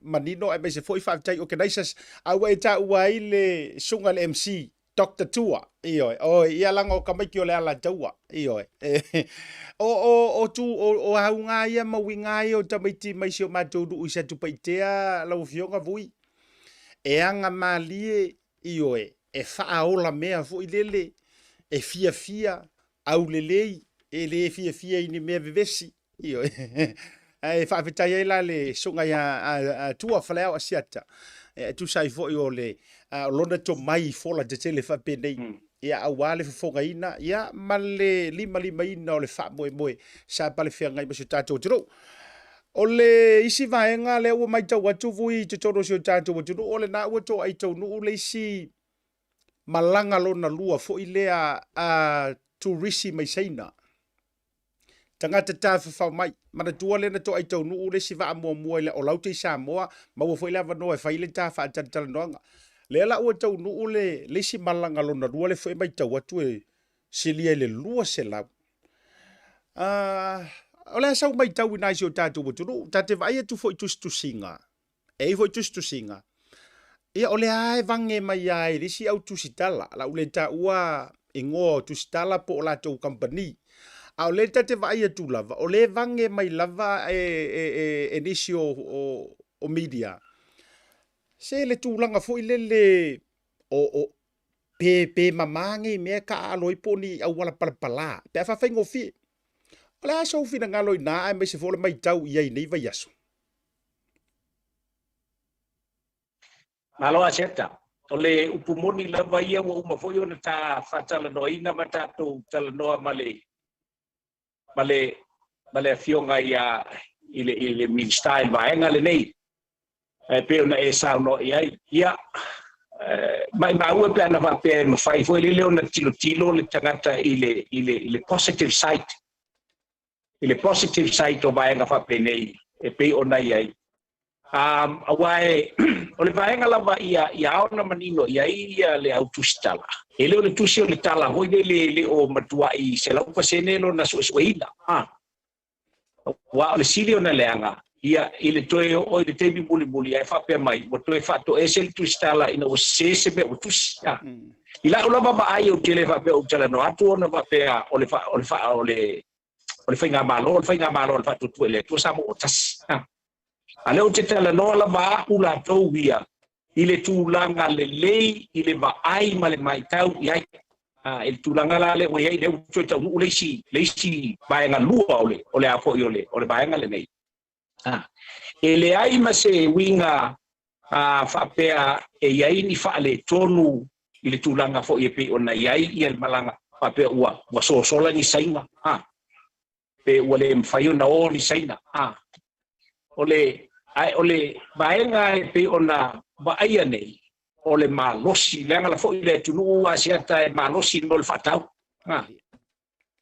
manino aemaise foi faafetai organizers a ua e taua ai le susuga i le MC Dr. Tua. Ioe, oi, ia leaga o tamaiti o le Alataua. Ioe. O o o tu o, o auga ia ma uiga ia o tamaiti mai si o matou nuu i Satupaitea lau Afioga Vui. E aga malie Ioe, e faaola mea foi lele, e fiafia, aulelei, e le fiafia i ni mea vevesi. Ioe. Ae faafetai ai la le susuga ia a Tua Faleao Asiata, e tusa ai foi o le o lona tomai i fola tetele faapenei, ia aua le fofogaina ia ma le limalimaina o le faamoemoe sa palefeagai ma si o tatou atunuu. O le isi vaega lea ua matau atu Vui i totonu o si o tatou atunuu, o lena ua toai taunuu le isi malaga lona lua foi lea a turisi mai Saina. Tagata tafafao mai. Manatua lea na toai taunuu le isi vaa muamua i le Olaute i Samoa, maua foi le avanoa e fai le ta faatalatalanoaga. Lea la ua taunuu le, le isi malaga lona lua le foi e matau atu e silia i le 200. O le a sau matau i nai si o tatou atunuu, ta te vaai atu foi i tusitusiga, e i ai foi tusitusiga, ia o lea e vage mai lava e le isi au tusitala, o le a ou le taua igoa o tusitala po o latou kamupani, a o lea ta te vaai atu lava, o lea e vage mai lava e nisi o media, se le tulaga foi lele o pe mama nei mea e taaalo ai po o ni auala palapala pe a faafaigofie. O le a sou finagalo i ina aemaise foi o le matau i ai i nei vaiaso? Malo Asiata. O le upu moni lava ia ua uma foi ona ta faatalanoaina ma tatou talanoa ma le ma le ma le afioga ia i le Minisita i le vaega lenei e pei ona e saunoa i ai. Ia, maimau e pe ana faapea e mafai foi lele ona tilotilo le tagata i le positive side, i le positive side o vaega faapenei e pei ona i ai. Aua e, o le vaega lava ia ao ona manino i ai ia le au tusitala. E le o le tusi o le tala foi lele e le o matuai 100% lona suesueina. Aua o le sili ona leaga, ia i le toe oo i le taimi mulimuli ae faapea mai, ua toe faatoese le tusitala ina ua sese se mea ua tusi. I lau lava vaai ou te le faapea ou talanoa atu ona faapea o le fa, o le fa, o le o le faigamalo, o le faigamalo a le Faatuatua i le Atua Samoa ua tasi. A lea ou te talanoa lava au latou ia i le tulaga lelei i le vaai ma le matau i ai. I le tulaga la lea ua i ai, lea ua toe taunuu le isi vaega lua o le a foi o le vaega lenei. E leai ma se uiga faapea e i ai ni faaletonu i le tulaga foi e pei ona i ai ia le malaga faapea ua sosola ni Saina, pe ua le mafai ona o ni Saina. O le ae o le vaega e pei ona vaaia nei o le malosi, leaga la foi le atunuu Asiata e malosi mo le faatau.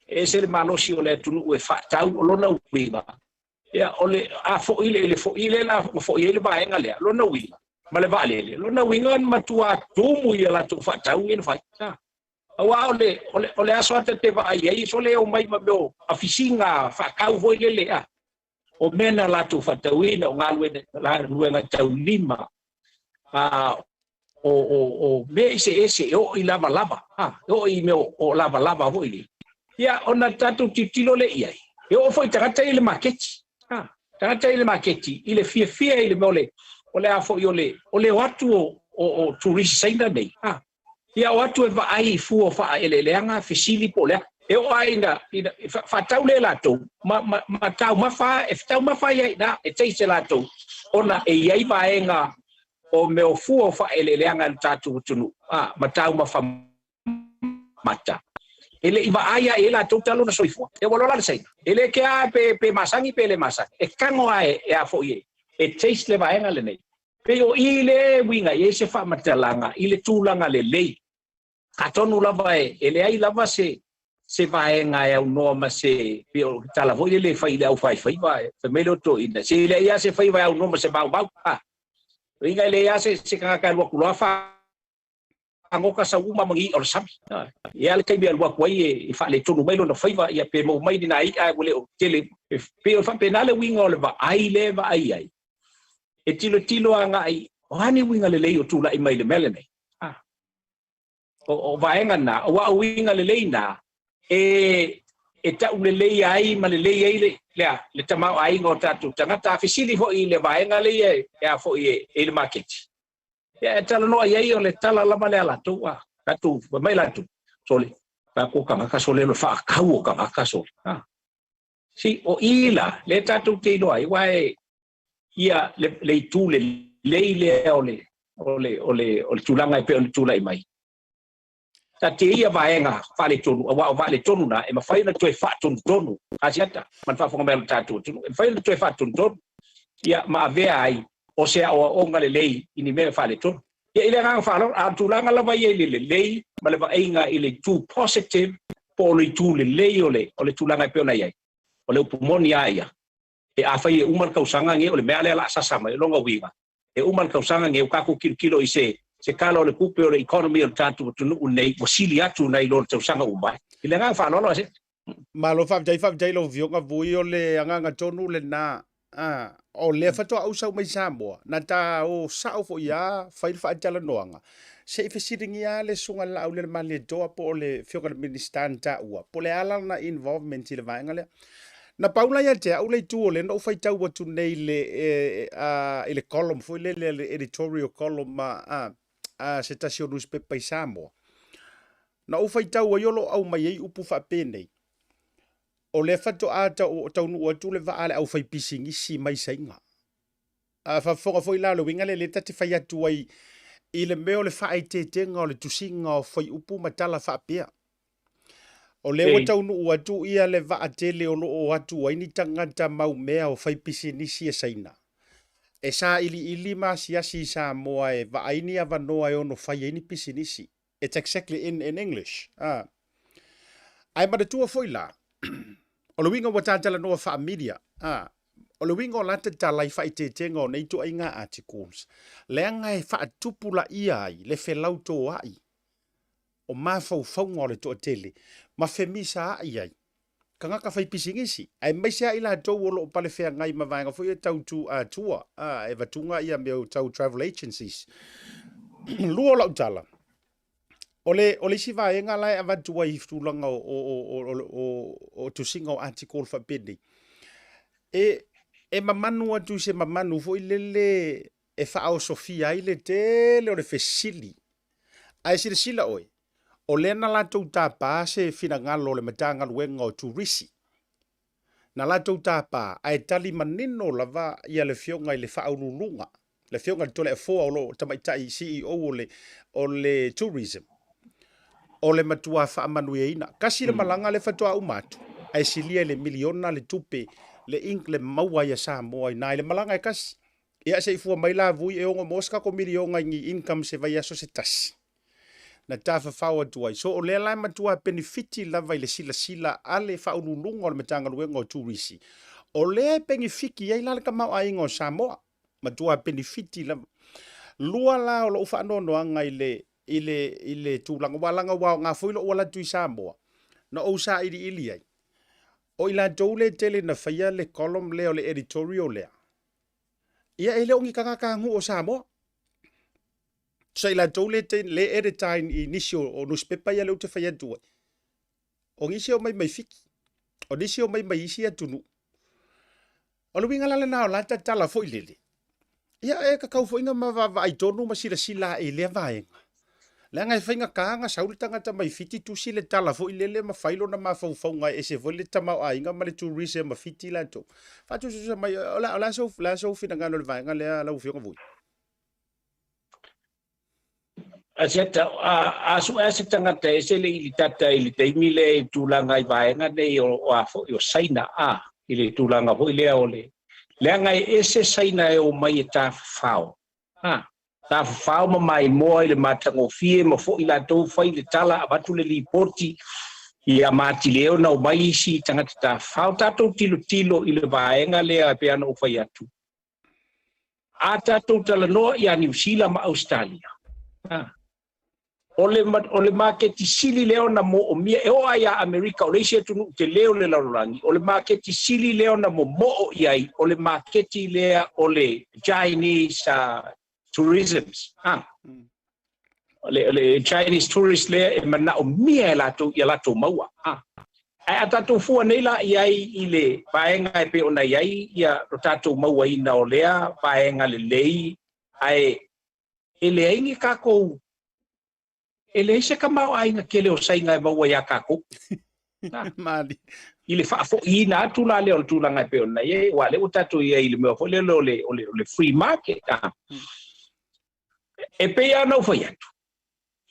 E ese le malosi o le atunuu e faatau, o lona uiga ia o le a foi le foi le la foi ai le vaega lea, lona uiga ma le vaalele, lona uiga na matua tumu ia latou faatau ia na fai. Aua o le aso ata te vaai ai so le o mai ma mea o afisiga faatau foi lele a o mea na latou faatauina o galuega taulima o mea eseese e oo i lavalava, e oo i mea o lavalava foi le. Ia ona tatou tilotilo lea i ai, e oo foi tagata i le maketi, tagata i le maketi i le fiafia i le mea o le a foi o le o atu o turisi Saina nei. Ia o atu e vaai i fua o faaeleeleaga fesili po o lea. E oo lava ina faatau lea latou ma taumafa e taumafa ai i ina e taste latou ona e i ai vaega o mea o fua o faaeleeleaga i le tatou atunuu ma taumafa mata. E le i vaai ai e latou talu ona soifua. E ua loa la le Saina. E le kea pe masani pe le masani. E tago lava e a foi e taste le vaega lenei. Pei o i le uiga i ai se faamatalaga i le tulaga lelei. Atonu lava e leai lava se vaega e aunoa ma se pei o tala foi lele e fai i le aufaifaiva fai mai le o toeaina. Se leai lava se faiva e aunoa ma se maumau. Uiga e leai lava se tagata e alu atu loa faagoka sau uma ma ni i'a o le sami. Ia le taimi e alu atu ai e faaletonu mai lona faiva ia pe maua mai ni nai i'a ua le o tele. Pei o faapena le uiga o le vaai lea e vaai ai. E tilotilo agai o a ni uiga lelei o tulai mai le mea lenei. O vaega na, aua o uiga lelei na, e tau lelei ai ma lelei ai le tamaoaiga o tatou tagata. A fesili foi i le vaega lea e a foi e i le maketi. Ia e talanoa i ai o le tala lava lea latou a. Tatou fai mai latou, sole, tatou tagata sole o le faatau o tagata sole. Si o i la, le tatou te iloa ai, aua e ia le itu lelei lea o le tulaga e pei ona tulai mai. Ta te ia vaega faaletonu, aua o faaletonu na, e mafai ona toe faatonutonu, Asiata, ma le faafofoga mai a le tatou atunuu, e mafai ona toe faatonutonu, ia ma avea ai o se aoaoga lelei i ni mea faaletonu. Ia, i le agaga faaaloalo, a o le tulaga lava ia i le lelei ma le vaaiga i le itu positive po o le itu lelei o le, o le tulaga e pei ona i ai, o le upu moni lava ia, e afai e uma le tausaga lenei, o le mea lea o le a sasa mai, o lona uiga, e uma le tausaga lenei ua tatou tilotilo i se se tala o le tupe o le economy o le tatou atunuu lenei ua sili atu nai lo le tausaga ua mavae. I le agaga faaaloalo Aseta. Malo faafetai, faafetai i lau Afioga Vui, o le agaga tonu lena. A, o lea faatoa ou sau mai Samoa, na ta o sao foi a fai le faatalanoaga, se i fesiligia lava le susuga i le Laaulialemalietoa po o le Afioga i le Minisita na taua, po o le a lana involvement i le vaega lea. Na pau la ia te au le itu o lea na ou faitau atu nei i le, i le column foi lele, le editorial column a, a se tasi o newspaper i Samoa. Na ou faitau ai o lo o aumai ai upu faapenei, o lea faatoa taunuu atu le vaa a le aufaipisinisi mai Saina. A faafofoga foi la o le uiga lea lea ta te fai atu ai i le mea o le faaeteetega o le tusiga o fuaiupu ma tala faapea. O lea ua taunuu atu ia le vaa tele o lo o atu ai ni tagata mau mea o faipisinisi a Saina e sailiili ma asiasi i Samoa e vaai ni avanoa e ono fai ai ni pisinisi. It's exactly in, in English. Ah. Ae manatua foi la, o le uiga ua ta talanoa faa-media, ah, o le uiga o la tatala i faaeteetega o nei ituaiga articles, leaga e faatupulaia ai le felautoa'i o mafaufauga o le toatele ma femisaai ai tagata faipisinisi, aemaise lava i latou o lo o palefeagai ma vaega foi ia tau tu tour, e avatuga ia mea tau travel agencies. Lua o lau tala, o le, o le isi vaega la e avatu ai i tulaga o, o, o, o, o, o tusiga o article faapenei, e, e mamanu atu i se mamanu foi lele e faaosofia ai le tele o le fesili. Ae silasila oe, o lea na latou tapa se finagalo o le Matagaluega o Turisi. Na latou tapa, ae tali manino lava ia le Afioga i le Faauluuluga, le Afioga i le Toleafoa o lo o tamaitai CEO o le, o le Tourism, o le matua faamanuiaina. Tasi le malaga lea faatoa uma atu, ae silia i le miliona le tupe, le ink le maua ai a Samoa i na i le malaga e tasi. Ia se i fua mai la Vui e ono maua se tatou miliona i ni income se vaiaso se tasi na tafafao atu ai. So o lea la e matua penefiti lava i le silasila a le Faauluuluga o le Matagaluega o Turisi, o lea e penefiti ai la le tamaoaiga o Samoa, matua penefiti lava. Lua la o lou faanoanoaga i le i le i le tulaga, aua leaga ua aoga foi lou alu atu i Samoa na ou sailiili ai, o i latou lea e tele na faia le column lea o le editorial lea, Ia e le o ni tagata nuu o Samoa. Tusa i latou le, le edita i nisi o, o newspaper ia lea ou te fai atu ai. O nisi o mai mai Fiti. O nisi o mai mai isi atunuu. O le uiga la lena o la tatala foi lele. Ia e tatau foi na ma vaavaai tonu ma silasila ae i lea vaega. Leaga e faigata na sau le tagata mai Fiti tusi le tala foi lele ma fai lona mafaufauga e ese foi le tamaoaiga ma le tourism ma Fiti latou. Faatusatusa mai, o le a sou, le a sou finagalo i le vaega lea lau Afioga Vui? Aseta, a, a sue se tagata e ese le ilitata i le taimi lea i tulaga i vaega nei o, o a foi o Saina a, i le tulaga foi lea o le, leaga e ese Saina e omai e tafafao, a, tafafao ma maimoa i le matagofie ma foi latou fai le tala avatu le lipoti ia matili ai ona omai isi tagata tafafao. Tatou tilotilo i le vaega lea e pei ona ou fai atu, a tatou talanoa ia Niu Sila ma Ausetalia, o le, o le maketi sili lea ona moomia, e oo lava ia Amerika, o le isi atunuu tele o le lalolagi, o le maketi sili lea ona momoo i ai, o le maketi lea o le Chinese tourism. O le, o le Chinese tourist lea e manaomia e latou ia latou maua. Ae a tatou fua nei la i ai i le vaega e pei ona i ai ia lo tatou mauaina o lea vaega lelei, ae e leai ni tatou, e leai se tamaoaiga tele o Saina e maua ia tatou. Malie. I le faafoiina atu la lea o le tulaga e pei ona i ai, aua o lea ua tatou i ai i le mea foi lele o le, o le, o le free market. E pei lava ona ou fai atu,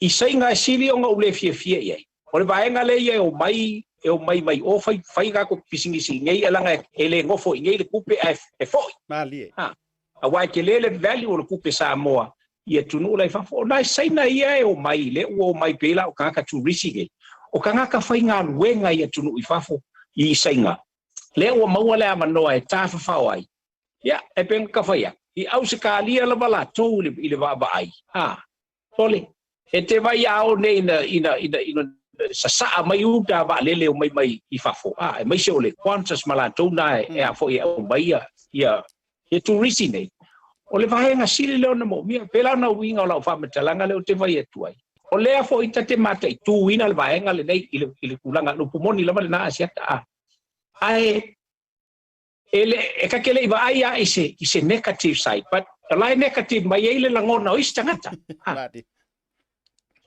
i Saina e sili ona ou le fiafia i ai, o le vaega lea ia e omai, e omai mai o fai, fai latou pisinisi i inei, leaga e le nofo i inei le tupe ae e foi. Malie. Aua e tele le value o le tupe Samoa i atunuu la i fafo. O nai Saina ia e omai, lea ua omai pei la o tagata turisi nei, o tagata faigaluega i atunuu i fafo i Saina, lea ua maua le avanoa e tafafao ai. Ia, e pei ona ta fai atu, i Ausetalia lava latou i le vaavaai, a, sole, e te vaai a o nei ina, ina, ina, ina sasaa mai uta vaalele omai mai i fafo, a, aemaise o le Qantas ma latou na e, e a foi e aumai ia, ia, ia turisi nei. O le vaega sili lea ona moomia, pei la ona uiga o lau faamatalaga lea ou te fai atu ai. O lea foi ta te mataituina le vaega lenei i le, i le tulaga, upu moni lava lena Asiata, a. Ae e le e ta te le i vaai a i se i se negative side, but o la e negative mai ai le lagona o isi tagata. Ha.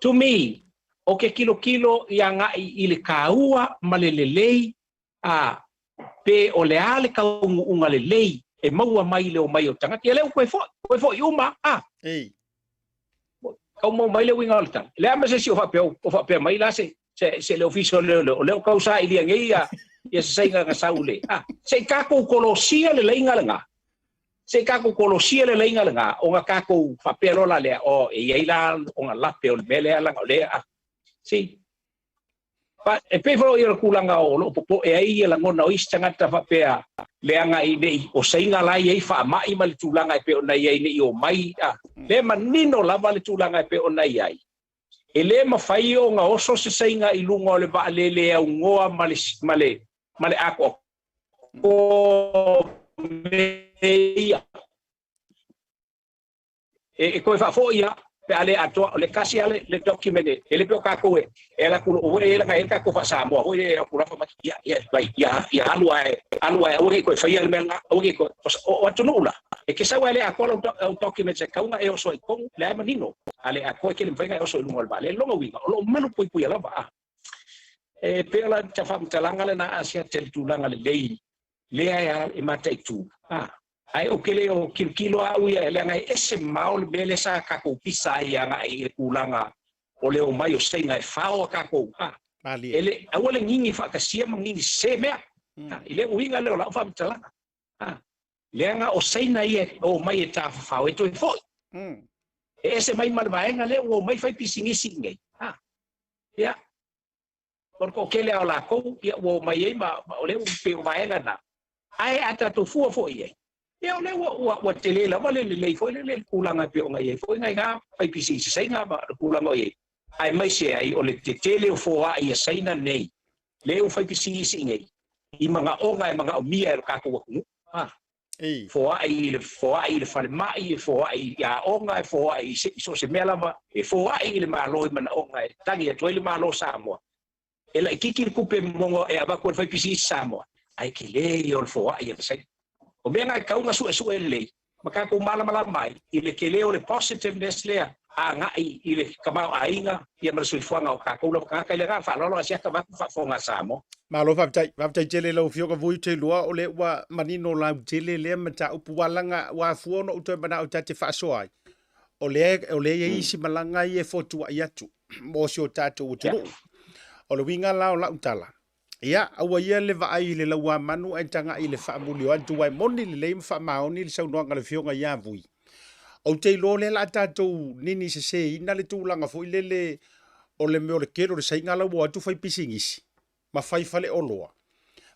To me, o ke kilokilo i agai i le kāua ma le lelei, a pe o le a le kaunuuga lelei e maua mai i le omai o tagata. Ia lea ua toe foi, toe foi uma, a. Ei. Kau mau mai le uiga o le tala. Le a ma se isi o faapea, o faapea mai la se, se, se le ofisa o leoleo, o lea o kau sailia nei ia, ia se saiga na sau le. A, se i kākou kolosia le laiga lena. Se i kākou kolosia le laiga lena, ona kākou faapea loa la lea, o, e i ai la ona lape o le mea lea, leaga o lea, a. See? But e pei foi o le tulaga o lo o popoe ai ia lagona o isi tagata faapea leaga i nei o saiga la i ai faamai ma le tulaga e pei ona i ai nei omai a lea manino lava le tulaga e pei ona i ai. E le mafai ona oso se saiga i luga o le vaalele e aunoa ma le ma le ma le atoatoa o mea ia. E toe faafoi lava pe a le atoa, o le tasi lava le document e, e le pei o tatou e, e alu atu loa e laga e tatou faa-Samoa foi lea e atu lava mai, ia, ia, vai, ia, ia alu ae, alu ae aua ne i toe faia le mea lena, aua ne i toe, o atunuu la, e te sau lava e le atoa lau, lau documents e tatau ona e oso ai i totonu, lea e manino, a le atoa e tele mafai ona e oso i luga o le vaalele. Lona uiga, o lo o malupuipuia lava, a. E pei o la faamatalaga lena Asia i le tulaga lelei lea e mataitu, a. Ae ou te le o kilokilo au ia, leaga e ese mamao le mea lea sa tatou pisa ai agai i le tulaga o le omai o Saina e fao a tatou, a. E le, aua le gigi faatasia ma gigi sese mea, a, i le uiga lea o lau faamatalaga, a. Leaga o Saina ia e omai e tafafao e toe foi. E ese mai ma le vaega lea ua omai fai pisinisi i inei, a. Ia, o le toatele lava o latou, ia ua omai ai ma, ma o lea ua pei o vaega na. Ae a tatou fua foi i ai, ia o lea ua, ua, ua tele lava le lelei foi lele i le tulaga e pei ona i ai foi nai na faipisinisi Saina ma le tulaga o i ai. Aemaise ai o le tetele o foai a Saina nei, lea ua faipisinisi nei, i manaoga e manaomia e lo tatou atunuu. A. Foai i le, foai i le falemai, e foai i aoga, e foai i se, i so o se mea lava, e foai i le Malo i manaoga e tagi atu ai le Malo o Samoa. E laitiiti le tupe mogo e avatu e le faipisinisi Samoa, ae tele ia o le foai a le Saina. O mea na e tatau ona suesue lelei ma tatou malamalama ai i le tele o le positiveness lea agai i le tamaoaiga ia ma le soifuaga o tatou lava tagata. I le agaga faaaloalo, Asiata vaeatu faafofoga a Samoa. Malo faafetai, faafetai tele i lau Afioga Vui te iloa o lea ua manino lautele lea mataupu ua laga ua afua ona ou toe manao ta te faasoa ai. O lea o lea e i ai isi malaga ia e fotuai atu mo si o tatou atunuu. O le uiga la o lau tala, ia aua ia le vaai i le lauamanu ae tagai i le faamuli o atu aua e moni lelei ma faamaoni le saunoaga a le Afioga ia Vui. Ou te iloa o lea o le a tatou nini seseina le tulaga foi lele o le mea o le tele o le saiga la ua o atu fai pisinisi ma fai faleoloa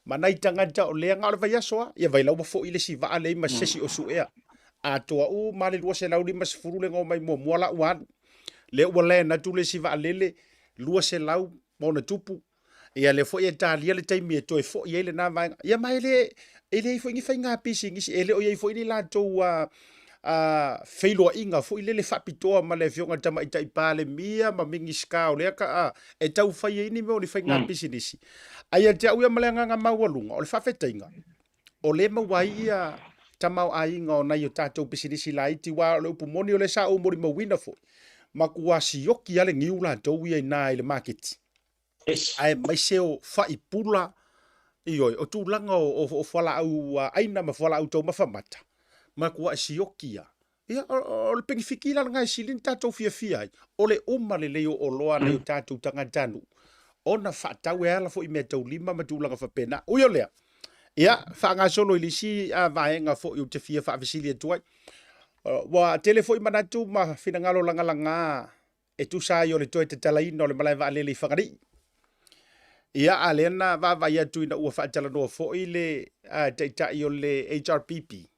ma nai tagata o lea na o le vaiaso lava, ia vai la ua foi le isi vaa lea ma se isi o suea. Atoa uma lava le 250 le na omai muamua la ua alu. Lea ua land atu le isi vaalele 200 ma ona tupu. Ia lea foi e talia le taimi e toe foi ai lena vaega. Ia ma e le, e leai foi ni faiga pisinisi, e le o i ai foi ni latou feiloaiga foi lele faapitoa ma le Afioga i le Tamaitai Palemia ma Minisita o lea ka, e tau fai ai ni mea o ni faiga pisinisi. Ae ia te au ia ma le agaga maualuga, o le faafetaiga, o lea e maua ai ia tamaoaiga o nai o tatou pisinisi laiti, aua o le upu moni o lea sa ou molimauina foi, matua sioki lava le niu latou ia i ina i le maketi. Aemaise o faipula, ioe, o tulaga o fualaau aina ma fualaau taumafa mata, matuai sioki lava. Ia, o le penefiti la lena e sili ona tatou fiafia ai, o le uma lelei o oloa a nai o tatou tagatanuu, ona faatau e ala foi i meataulima ma tulaga faapena. Ui o lea, ia, faagasolo i le isi vaega foi ou te fia faafesili atu ai. Ua tele foi manatu ma finagalo lagalaga e tusa ai o le toe tatalaina o le malae vaalele i Fagalii. Ia, a lea na vaavaai atu ina ua faatalanoa foi le taitai o le HRPP,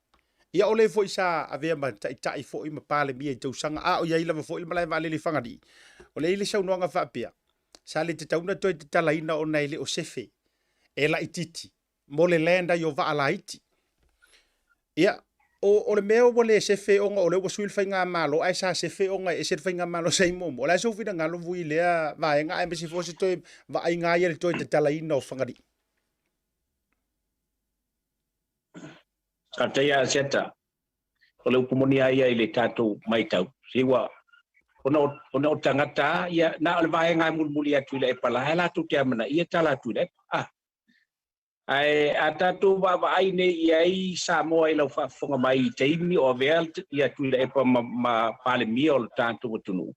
ia o le foi sa avea ma taitai foi ma Palemia i tausaga, a o i ai lava foi le malae vaalele i Fagalii, o lea i le saunoaga faapea, sa le tatau ona toe tatalaina ona e le o sefe, e laitiiti mo le land ai o vaa laiti. Ia, o le mea ua le sefe ona o lea ua sui le faigamalo, ae sa sefe ona e ese le faigamalo sa i muamua. O le a sou finagalo Vui i lea vaega, aemaise foi o se toe vaaiga lava ia i le toe tatalaina o Fagalii? Faafetai ia Asiata. O le upu moni lava ia i le tatou matau, se ua ona o tagata ia na o le vaega e mulimuli atu i le epa la e latou te amanaia tala atu i le epa. Ah. Ae a tatou vaavaai nei i ai Samoa i lau faafofoga mai i taimi o avea ia Tuilaepa ma Palemia o le tatou atunuu,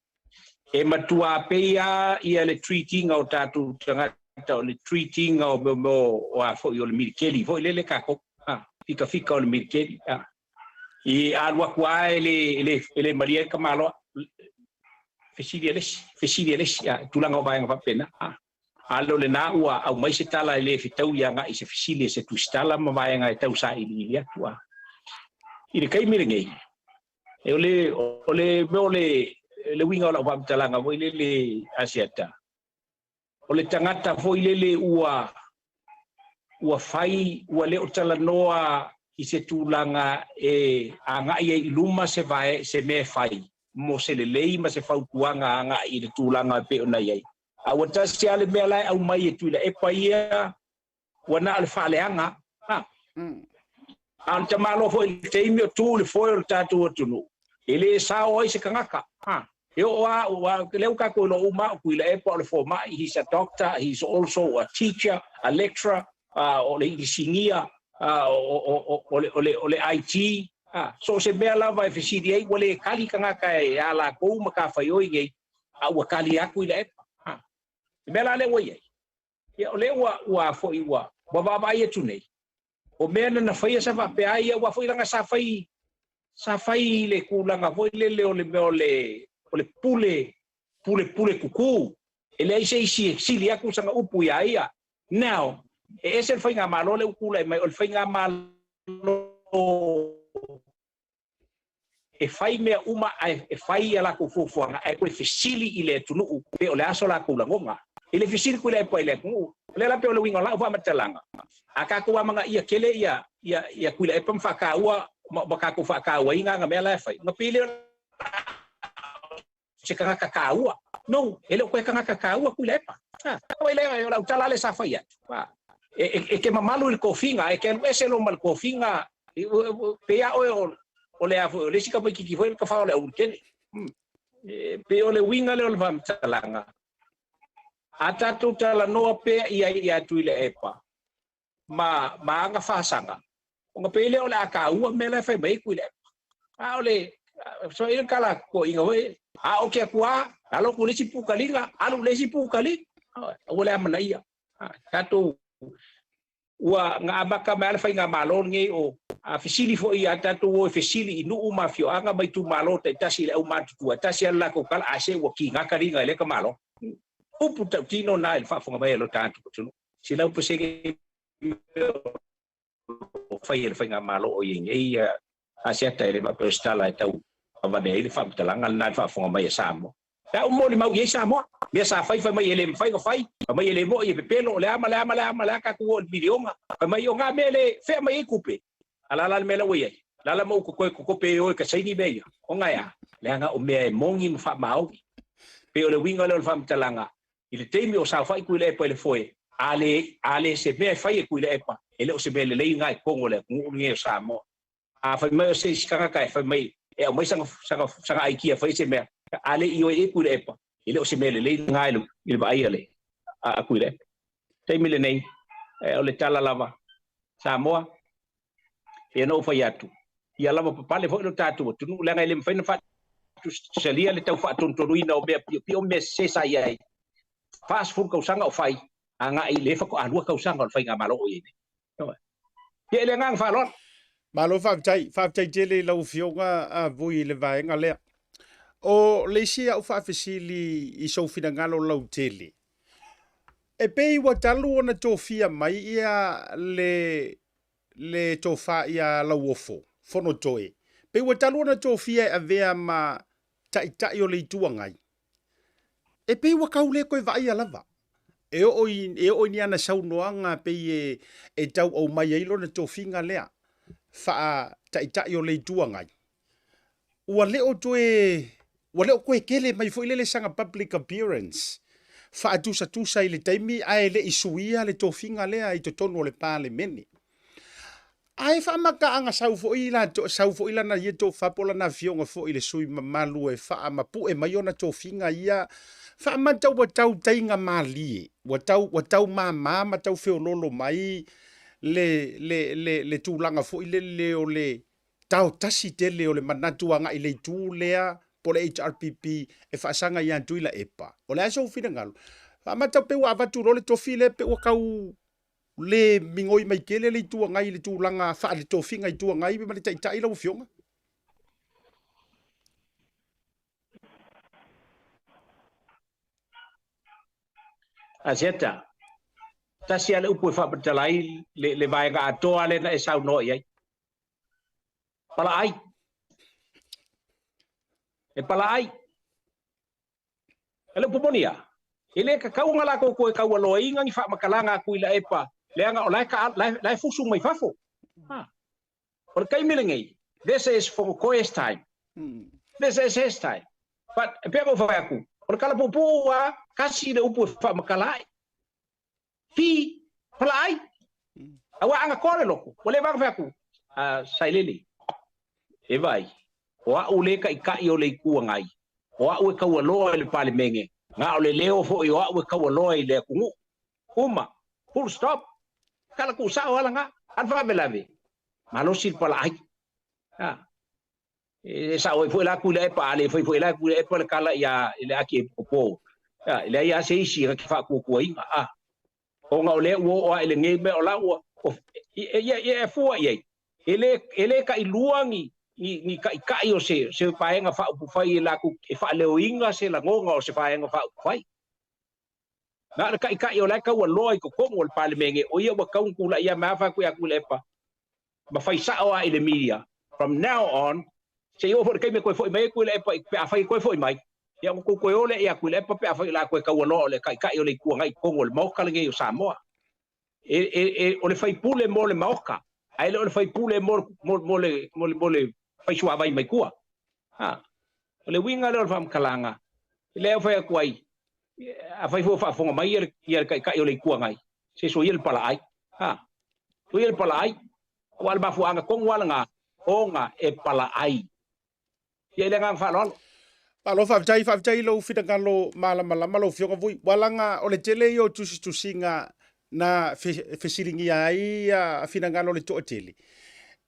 e matua pei lava ia le treat ina o tatou tagata o le treat ina o mea o a foi o le militeli foi lele tatou, fikafika o le militeli. I alu atu lava e le malie ai le tamaloa, fesili e le isi, fesili e le isi, tulaga o vaega faapena. A o lena ua aumai se tala e le fetaui agai i se fesili e se tusitala ma vaega e tau sailiili atu. A i le taimi lenei, e o le o le mea o le uiga o lau faamatalaga foi lele Asiata, o le tagata foi lele ua fai, ua le o talanoa i se tulaga e agai ai i luma se vae, se mea e fai mo se lelei ma se fautuaga agai i le tulaga e pei ona i ai. A ua tasi lava le mea la e aumai e Tuilaepa ia, ua na o le faaleaga. A o le tamaloa foi i le taimi o tu i le foe o le tatou atunuu, e le sao ai se tagata. E oo lava, lea ua tatou iloa uma o Tuilaepa o le fomai, he's a doctor, he's also a teacher, a lecturer, o le inisinia, o le IT. So o se mea lava e fesili ai, ua le kali tagata e a latou matafaioi nei, a ua kali atu i le epa. Le mea la lea ua i ai, ia o lea ua foi ua vaavaai atu nei, o mea na faia sa faapea ai, ia ua foi leaga sa fai le tulaga foi lele o le mea o le pule pule kuku. E leai se isi e sili atu sana upu ia ia. Now, e ese le faigamalo le ua tulai mai, o le faigamalo e fai mea uma ae e fai ia latou fuafuaga ae toe fesili i le atunuu pe o le a so latou lagoga. E le fesili Tuilaepa i le atunuu. O lea la pei o le uiga o lau faamatalaga, a tatou amanaia tele ia Tuilaepa ma faataua ma tatou faatauaina ana mea la e fai, ona pei lea o se tagata taua. No, e le o toe tagata taua Tuilaepa. Oi lea o lau tala le sa fai atu. E ke mamalu i le tofiga, e ke alu ese lo ma le tofiga, pe a oe o le a foi, o le isi tamaitiiti foi le tafao o le aulutele. Pe o le uiga lea o le faamatalaga, a tatou talanoa pea i ai ia Tuilaepa ma aga fasaga, ona pei lea o le a taua mea la e fai mai ai Tuilaepa. A o le so i le tala totoiga foi, a o ke atua, alo atu le isi pukaliga, alu le isi pukaliga, ua le amanaia. Tatou ua na amata mai le faigamalo lenei o a fesili foi ia tatou o e fesili i nuu ma afioaga ma itumalo taitasi i le aumatutua, tasi lava le latou tala, a se ua kiga kaliga e le tamalo. Upu tautino na i le faafofoga mai a lo tatou atunuu. 100% o fai e le faigamalo o i ai nei Asiata e le faapea o se tala e tau avane ai le faamatalaga lena i le faafofoga mai a Samoa. Pe a ua molimau i ai Samoa, mea sa fai fai mai e le mafai ona fai, fai mai e le moi e pepelo, o le a ma le a ma le a ma le a tatou o i le miliona, fai mai o ngā mea le fea mai ai tupe. A la la le mea la ua i ai, la la ma ou toe kokope e o e ka saini mea ia. O ngā ea, leaga o mea e mongi ma faamaoni. Pe o le uiga lea o le faamatalaga, i le taimi o saofai Tuilaepa i le foe, a le se mea e fai e Tuilaepa, e le o se mea lelei ngā i totonu o le atunuu lenei o Samoa. A fai mai o se isi tagata e fai mai e aumai sana aikia fai se mea, a le i oe e Tuilaepa, e le o se mea lelei ngā i le vaai a le a Tuilaepa. Taimi lenei, o le tala lava, Samoa, e na ou fai atu, ia lava papale foi lo tatou atunuu, leaga e le mafai ona faatusalia le tau faatontonuina o mea piopio mea sese sa i ai. 40 tausaga o fai, agai i le faatoa 2 tausaga o le faigamalo o i ai nei. Ia e le agaga faaaloalo. Malo faafetai, faafetai tele i lau Afioga a Vui i le vaega lea. O le isi au faafesili i sou finagalo lautele, e pei ua talu ona tofia mai ia le le tofa ia Lauofo Fonotoe, pei ua talu ona tofia e avea ma Taitai o le Itu Agai, e pei ua tau le toe vaaia lava. E oo i, e oo i ni ana saunoaga pei e, e tau aumai ai lona tofiga lea faa-Taitai o le Itu Agai, ua le o toe, ua le o toe tele mai foi lele sana public appearance faatusatusa i le taimi ae le i suia le tofiga lea i totonu o le Palemene. Ae faamataaga sau foi latou, sau foi lana ia tofa po o lana afioga foi i le sui mamalu e faamapue mai ona tofiga ia, faamata ua tau taiga malie, ua tau, ua tau mama ma tau feololo mai le, le, le, le tulaga foi lele o le tao tasi tele o le manatu agai i le itu lea po o le HRPP e faasaga ia Tuilaepa. O le a sou finagalo? Faamata pei ua avatu loa le tofi lea pei ua tau le migoi mai tele le Itu Agai i le tulaga faale-tofiga Itu Agai ma le Taitai lau Afioga? Asiata, tasi lava le upu e faamatala ai le, le vaega atoa lea na e saunoa i ai. Palaai. E palaai. O le upu moni a, e le tatau ona latou toe taualoaina ni faamatalaga a Tuilaepa leaga o la e, la e fusu mai fafo. Ha. O le taimi lenei, this is Fonotoe's time. This is his time. But e pei ona ou fai atu, o le tala puupuu a, tasi le upu e faamatala ai. Pi, palaai. Aua a gatoa le loto, ua leva ona fai atu, a Sailele, e vaai, o a'u le Taitai o le Itu Agai, o a'u e taualoa i le Palemene, na o le leo foi o a'u e taualoa i le atunuu. Uma. Full stop. Tala tuusao lava lena. A o le faalavelave, malosi le palaai. A. E sao ai foi la Tuilaepa, a le fai foi la Tuilaepa le tala ia i le Akiepopo, e leai lava se isi na te faatuatuaina, a. Ona o lea ua oo lava i lenei mea o la ua, ia, ia e fua i ai, e le, e le tailua ni, ni, ni taitai o se, se Vaega Faaupufai e latou e faaleoina se lagona o se Vaega Faaupufai. Na o le taitai o la e taualoa i totonu o le Palemene, o ia ua tatau ona tulai ia mai fai atu ia Tuilaepa, ma fai sao lava i le media, from now on, se i oo foi i le taimi e toe foi mai ai Tuilaepa pe afai e toe foi mai, ia ona tou toe o lea ia Tuilaepa pe afai o le a toe taualoa o le Taitai o le Itu Agai i totonu o le Maota lenei o Samoa. E, e, e, o le faipule mo le Maota, ae le o le faipule mo, mo, mo, le, mo, le, mo le faisuavai mai tua. Ha. O le uiga lea o le faamatalaga, lea e fai atu ai, afai foi o faafofoga mai ia le, ia le Taitai o le Itu Agai, se soia le palaai. Ha. Soia le palaai. Aua o le mafuaaga tonu lava lena, ona e palaai. Ia i le agaga faaaloalo. Malo faafetai, faafetai i lou finagalo malamalama lau Afioga Vui. Ua laga o le tele ia o tusitusiga na fesiligia ai finagalo o le toatele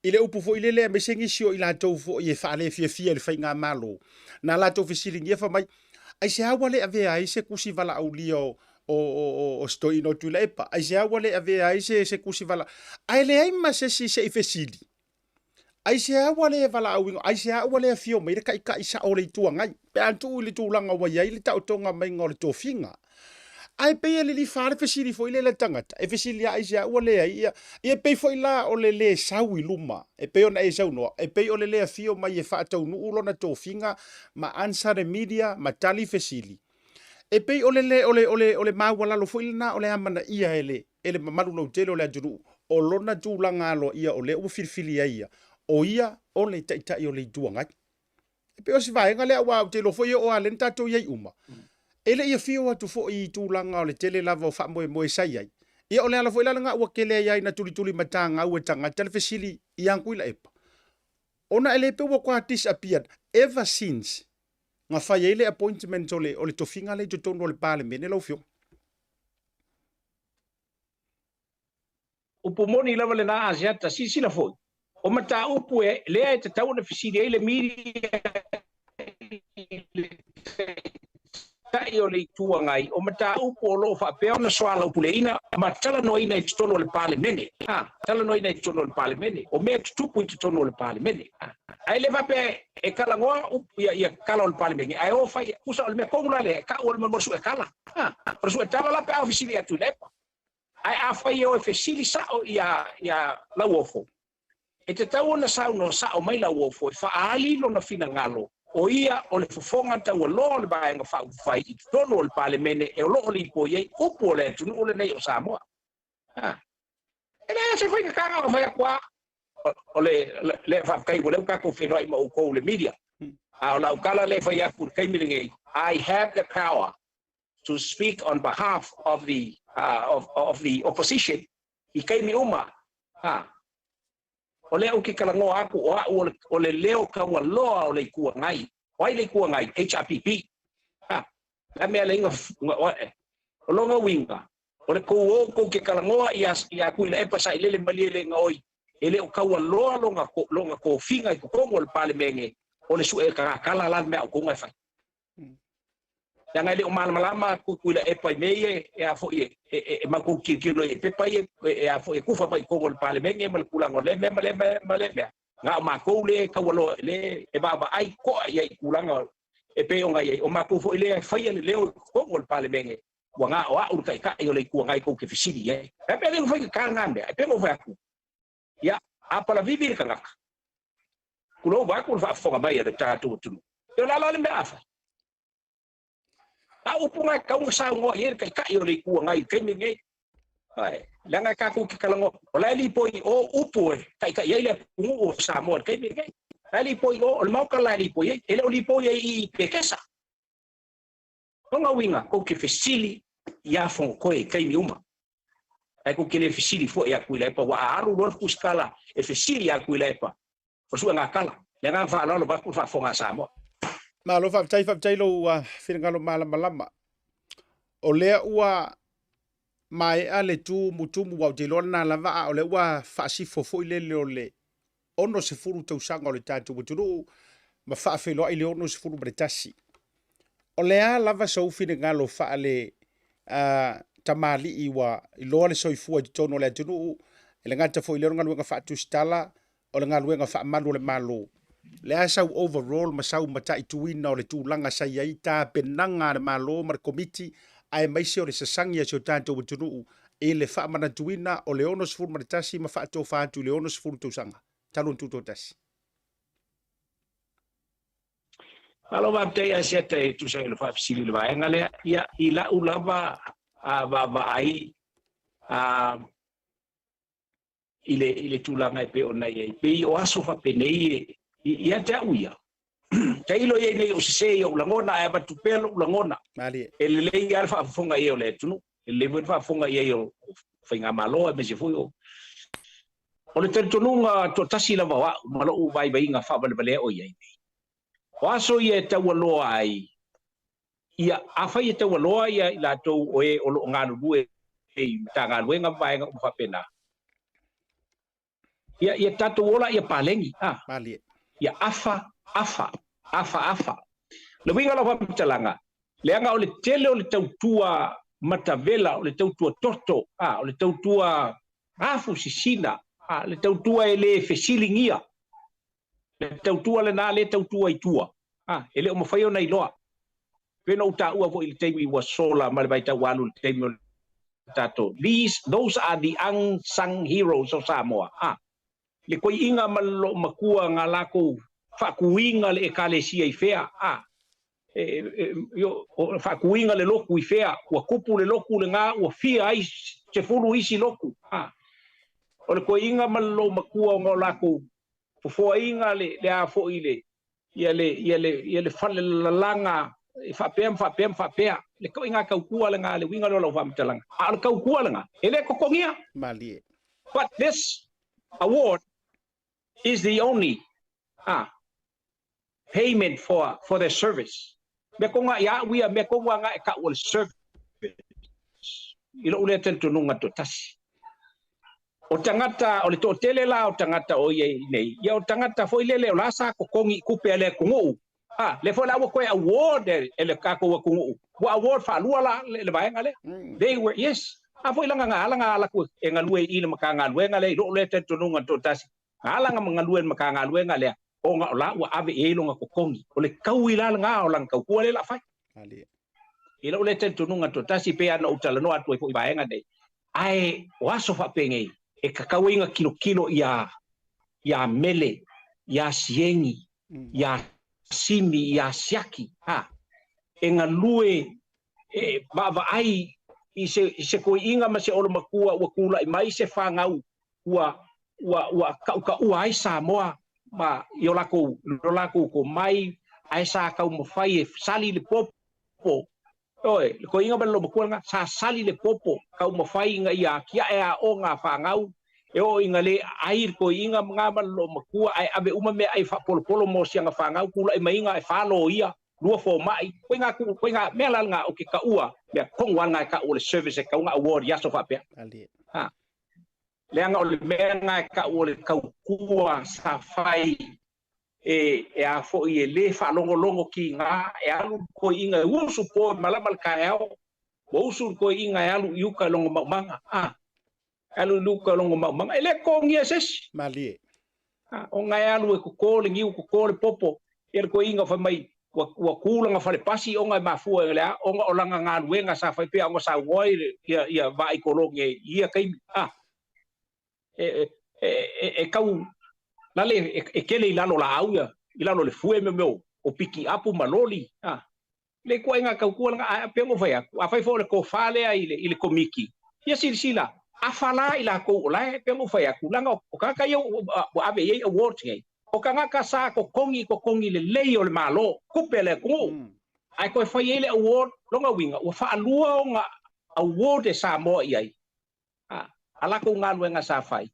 i le upu foi lele aemaise nisi o i latou foi e faalefiafia i le faigamalo, na latou fesiligia fai mai, aisea ua le avea ai se tusi valaaulia o o se toeaina o Tuilaepa, aisea ua le avea ai se tusi vala, ae leai ma se isi se i fesili. Aisea ua le valaauina, aisea ua le afio mai le Taitai sao o le Itu Agai, pe a tuu i le tulaga ua i ai le taotoga maiga o le tofiga. Ae pei e lilifa lava le fesili foi lele a le tagata, e fesili lava aisea ua leai ia, ia pei foi la o le le sau i luma, e pei ona e saunoa, e pei o le le afio mai e faataunuu lona tofiga ma answer the media ma tali fesili. E pei o le le, o le, o le, o le maualalo foi lena o le amanaia e le, e le mamalu lautele o le atunuu, o lona tulaga aloaia o lea ua filifili ai ia, o ia o le Taitai o le Itu Agai. E pei o si vaega lea, aua ou te iloa foi e oo lava lea na tatou i ai uma, e le i afio atu foi i tulaga o le tele lava o faamoemoe sa i ai. Ia o le ala foi la lena ua tele ai lava ina tulituli matagau e tagata le fesili ia Tuilaepa, ona e le pei ua toa disappeared ever since na fai ai le appointment o le, o le tofiga lea i totonu o le Palemene lau Afioga. Upu moni lava lena Asiata, silasila foi, o mataupu e, lea e tatau ona fesili ai le media i le Taitai o le Itu Agai, o mataupu o lo o faapea ona soalaupuleina ma talanoaina i totonu o le Palemene, a, talanoaina i totonu o le Palemene, o mea e tutupu i totonu o le Palemene. A, ae le faapea e talanoa upu ia, ia tala o le Palemene, ae o fai, tusa o le mea tonu la lea, e tau o le mea mo le suetala. A, o le suetala la pe a o fesili a Tuilaepa. Ae afai e o e fesili sao ia, ia Lauofo, E tatau ona saunoa sao mai Lauofo e faaali lona finagalo o ia o le fofoga taualoa o le Vaega Faaupufai i totonu o le Palemene e o lo o lipoi ai upu o le atunuu lenei o Samoa. A. E leai se faigata ona fai atu lava o le lea faafetai ua lea ua tatou feiloai ma outou le media. A o lau tala lea e fai atu i le taimi lenei, I have the power to speak on behalf of the, of the opposition i taimi uma, ā, o lea ou te talanoa atu o au o le leo taualoa o le Itu Agai. O ai le Itu Agai? HRPP. Ā, le a mea le iga, o lona uiga, o le tou o tou te talanoa ia ia Tuilaepa Sailele Malielegaoi, e le o taualoa lona lona tofiga i totonu o le Palemene, o le sue tagatala la le mea a outou na e fai. Leaga e le o malamalama atu Tuilaepa i mea ia e a foi e matou tilotilo i pepa ia e a foi e tufa mai i totonu o le Palemene ma le tulaga o lea mea ma lea mea ma lea mea. Na o matou lea e taualoa lea e vaavaai toa i ai i tulaga e pei ona i ai. O matou foi lea e faia le leo i totonu o le Palemene ua na o au le Taitai o le Itu Agai tou te fesili i ai. E pei ona faigata lena mea, e pei ona ou fai atu, ia, a palavivi le tagata, tulou vaeatu le faafofoga mai a le tatou atunuu, ia o le a la le mea a fai? A o upu na e tatau ona saunoa i ai le Taitai o le Itu Agai i le taimi lenei. Ae, leaga e tatou te talanoa, o la e lipoi i o upu e taitai ai le atunuu o Samoa i le taimi lenei. O la e lipoi i o, o le Maota la e lipoi ai, e le o lipoi ai i i Petesa. O lona uiga, tou te fesili iā Fonotoe i taimi uma. Ae tou te le fesili foi iā Tuilaepa, aua a alu loa le tusitala e fesili iā Tuilaepa, o le suega tala. Le agaga faaaloalo vaeatu le faafofoga a Samoa. Malo faafetai, faafetai lou finagalo malamalama. O lea ua maea le tumutumu, aua ou te iloa lena lava, a o lea ua faasifo foi lele o le 60 tausaga o le tatou atunuu ma faafeiloai le 61. O le a lava sou finagalo faale tamalii ua iloa le soifua i totonu o le atunuu, e le gata foi i lea o le galuega faatusitala, o le galuega faamalu o le Malo. Le a sau overall ma sau mataituina o le tulaga sa i ai tapenaga a le Malo ma le Komiti aemaise o le sasagi a si o tatou atunuu i le faamanatuina o le 61 ma faatofa atu i le 60 tausaga talu ona tutoatasi. Malo faafetai Asiata e tusa ai o le faafesili i le vaega lea. Ia, i lau lava vaavaai i le, i le tulaga e pei ona i ai, pei o aso faapenei ia te au ia, tailo i ai nei o sese i ou lagona, ae avatu pea lou lagona. Malie. E lelei lava le faafofoga i ai o le atunuu, e lelei foi le faafofoga i ai o faigamalo aemaise foi o O le talitonuga toatasi lava o au ma lou vaivaiga faavalevalea o i ai nei. O aso ia e taualoa ai, ia, afai e taualoa ia i latou o e o lo o galulue i Matagaluega ma vaega uma faapena, ia, ia tatou ola ia paleni, a. Malie. Ia afa, afa, afa, afa. O le uiga o lau faamatalaga, leaga o le tele o le tautua matavela, o le tautua toto, a, o le tautua afu sisina, a, le tautua e le fesiligia, le tautua lena lea tautua i tua, a, e le o mafai ona iloa. Pei ona ou taua foi i le taimi ua sola ma le vaitau alu i le taimi o le tatou, these, those are the unsung heroes of Samoa, a, le koiiga ma le loomatua nga lakou faatuiga le Ekalesia i fea, a, e, o faatuiga le lotu i fea, ua tupu le lotu lena ua fia ai sefulu isi lotu, a. O le koiiga ma le loomatua ona o lakou fofoaiga le, le a foi le, ia le, ia le, ia le falelalaga e faapea ma faapea ma faapea. Le koiga tautua lena, le uiga lea o lau faamatalaga. A o le tautua lena, e le totogia. Malie. But this award is the only payment for their service. Mea tonu ia au ia, mea tonu lava na e tau o le service i lou lea talitonuga toatasi. O tagata, o le toatele la o tagata o i ai nei, ia o tagata foi lele o la sa totogi i tupe a le atunuu. A, lea foi la ua toe award e, e le tatou atunuu. Ua award faalua la le, le vaega lea. They were, yes. A foi laga na ala na ala atu e galue i le Matagaluega lea i lou lea talitonuga toatasi. Na ala na galue i le Matagaluega lea ona o la ua ave i ai lona totogi. O le taui la lena o lana tautua lea o le a fai. I lou lea talitonuga toatasi pei lava ona ou talanoa atu ai foi i vaega nei, ae o aso faapenei e tatau ai ona tilotilo ia ia Mele, ia Siegi, ia Simi, ia Siaki, a, e galue e vaavaai i se, i se toeaiina ma se olomatua ua tulai mai se fanau ua, ua, ua tautaua ai Samoa ma i o latou, lo latou tomai, ae sa taumafai e sali le popo. Ioe, le toeaina ma le loomatua lena, sa sali le popo, taumafai ina ia atiae aoga a fanau, e oo ina le aai le toeaina na ma le loomatua, ae ave uma meaai faapolopolo mo si ana fanau, tulai maiga e fa loia, lua fomai, koiga tu, koiga mea la lena ou te taua, mea tonu lava lena e tau o le service e tatau ona award i aso faapea. Ha. Leaga o le mea lena e tau o le tautua sa fai e, e a foi e lē faalogologo kiga, e alu le toeaiina e usu po e malama le taeao, ua usu le toeaiina e alu i uka i lona maumaga, a, e alu i uka i lona maumaga, e le totogia e se isi. Malie. A, ona e alu e toto le niu, toto le popo, ia le toeaiina fai mai, ua, ua tu lana falepasi ona e mafua i le a, ona o lana galuega sa fai pea ona saunoa ai le, ia, ia vaai kolone i ia taimi, a. E, e, e, e tau lale e, e kele i lalo laau ia, i lalo le fue mea mea o, o piki apu ma loli, a. Le ituaiga tautua lena, ae pei ona ou fai atu, afai foi o le tofa lea i le, i le Komiti, ia silasila, afa la i latou o la e, pei ona ou fai atu, leaga o tagata ia ua, ua ave i ai awards nei, o tagata sa totogi i totogi lelei o le Malo, tupe a le atunuu, ae toe fai ai le award, lona uiga, ua faalua ona award e Samoa i ai, a, a latou galuega sa fai.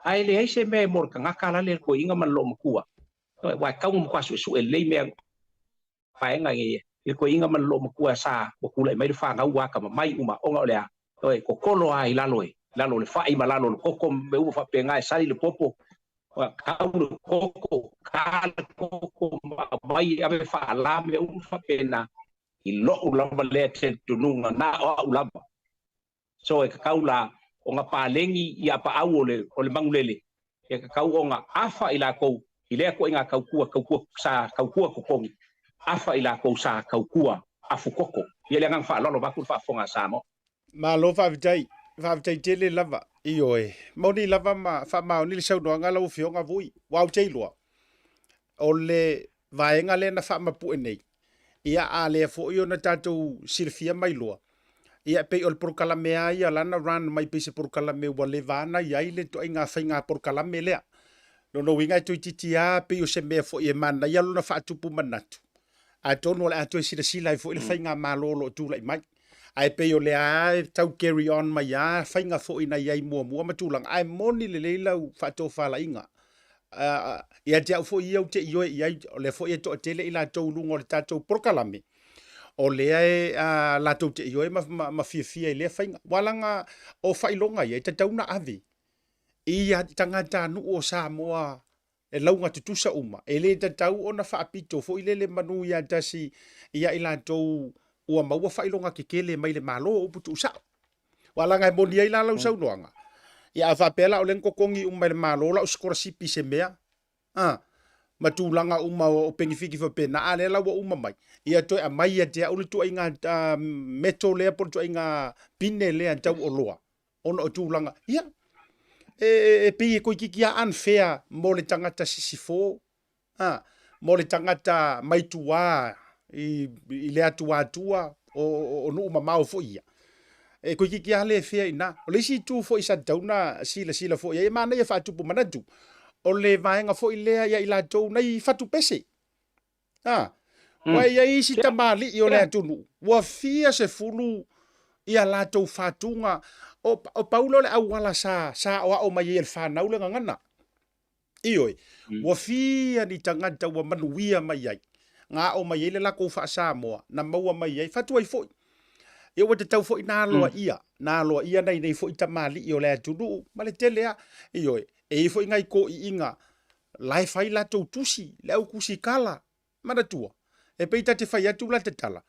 Ae leai se mea e mo le tagata la le toeaiina ma le loomatua. Aua e tatau ona matua suesue lelei mea vaega nei i le toeaiina ma le loomatua sa ua tulai mai le fanau ua atamamai uma ona o le a? E totolo lava i lalo e lalo o le fai ma lalo o le koko ma mea uma faapena e sali le popo, tau le koko, ta le koko ma aumai ave faala mea uma faapena. I lou lava lea talitonuga na o au lava. So e tatau la ona paleni i apaau o le o le manulele, e tatau ona afa i latou i lea ituaiga tautua, tautua sa tautua totogi, afa i latou sa tautua afu koko. Ia le agaga faaaloalo vaeatu le faafofoga a Samoa. Malo faafetai, faafetai tele lava. Ioe, moni lava ma faamaoni le saunoaga a lau Afioga Vui. Ua ou te iloa, o le vaega lea na faamapue nei, ia a lea foi ona tatou silafia mai loa, ia pei o le polokalame lava ia lana run mai pei se polokalame ua leva ana i ai le ituaiga faiga polokalame lea. Lona uiga e toeitiiti lava pei o se mea foi e manaia lona faatupu manatu, atonu o le a toe silasila ai foi le faigamalo o lo o tulai mai. Ae pei o lea lava e tau carry on mai lava faiga foi na i ai muamua ma tulaga, ae moni lelei lau faatofalaiga. Ia te au foi ia ou te ioe i ai, o lea foi e toatele i latou i luga o le tatou polokalame, o lea e latou te ioe ma, ma, ma fiafia i lea faiga. Ua laga o faailoga ia e tatau ona ave i tagatanuu o Samoa e lauga tutusa uma, e le tatau ona faapito foi lele manu ia tasi ia i latou ua maua faailoga kekele mai le Malo o upu tuusao. Ua laga e moni ai la lau saunoaga. Ia a faapea la o lea na totogi uma e le Malo lau sikolasipi i se mea, a, ma tulaga uma o penefiti faapena, a lea la ua uma mai, ia toe aumai ia te au le ituaiga metal lea po o le ituaiga pine lea tau oloa, ona o tulaga, ia, e pei e toeitiiti lava unfair mo le tagata sisifo, a, mo le tagata mai tua i, i le atuatua o, o, o nuu mamao foi ia. E toeitiiti lava le fair i ina. O le isi itu foi sa tatau ona silasila foi i ai, e manaia faatupu manatu, o le vaega foi lea ia i latou nai fatupese. A, ua i ai isi tamalii o le atunuu, ua fia sefulu ia latou fatuga, o, o pau lea o le auala sa, sa aoao mai ai e le fanau le gagana. Ioe, ua fia ni tagata ua manuia mai ai, na aʻo mai ai le latou faa-Samoa, na maua mai ai, fatu ai foi. Ia ua tatau foi na aloaia, na aloaia nai nei foi tamalii o le atunuu, ma le tele lava. Ioe, e i ai foi nai toʻiiga. La e fai latou tusi, le au tusi kala. Manatua, e pei ta te fai atu la tatala,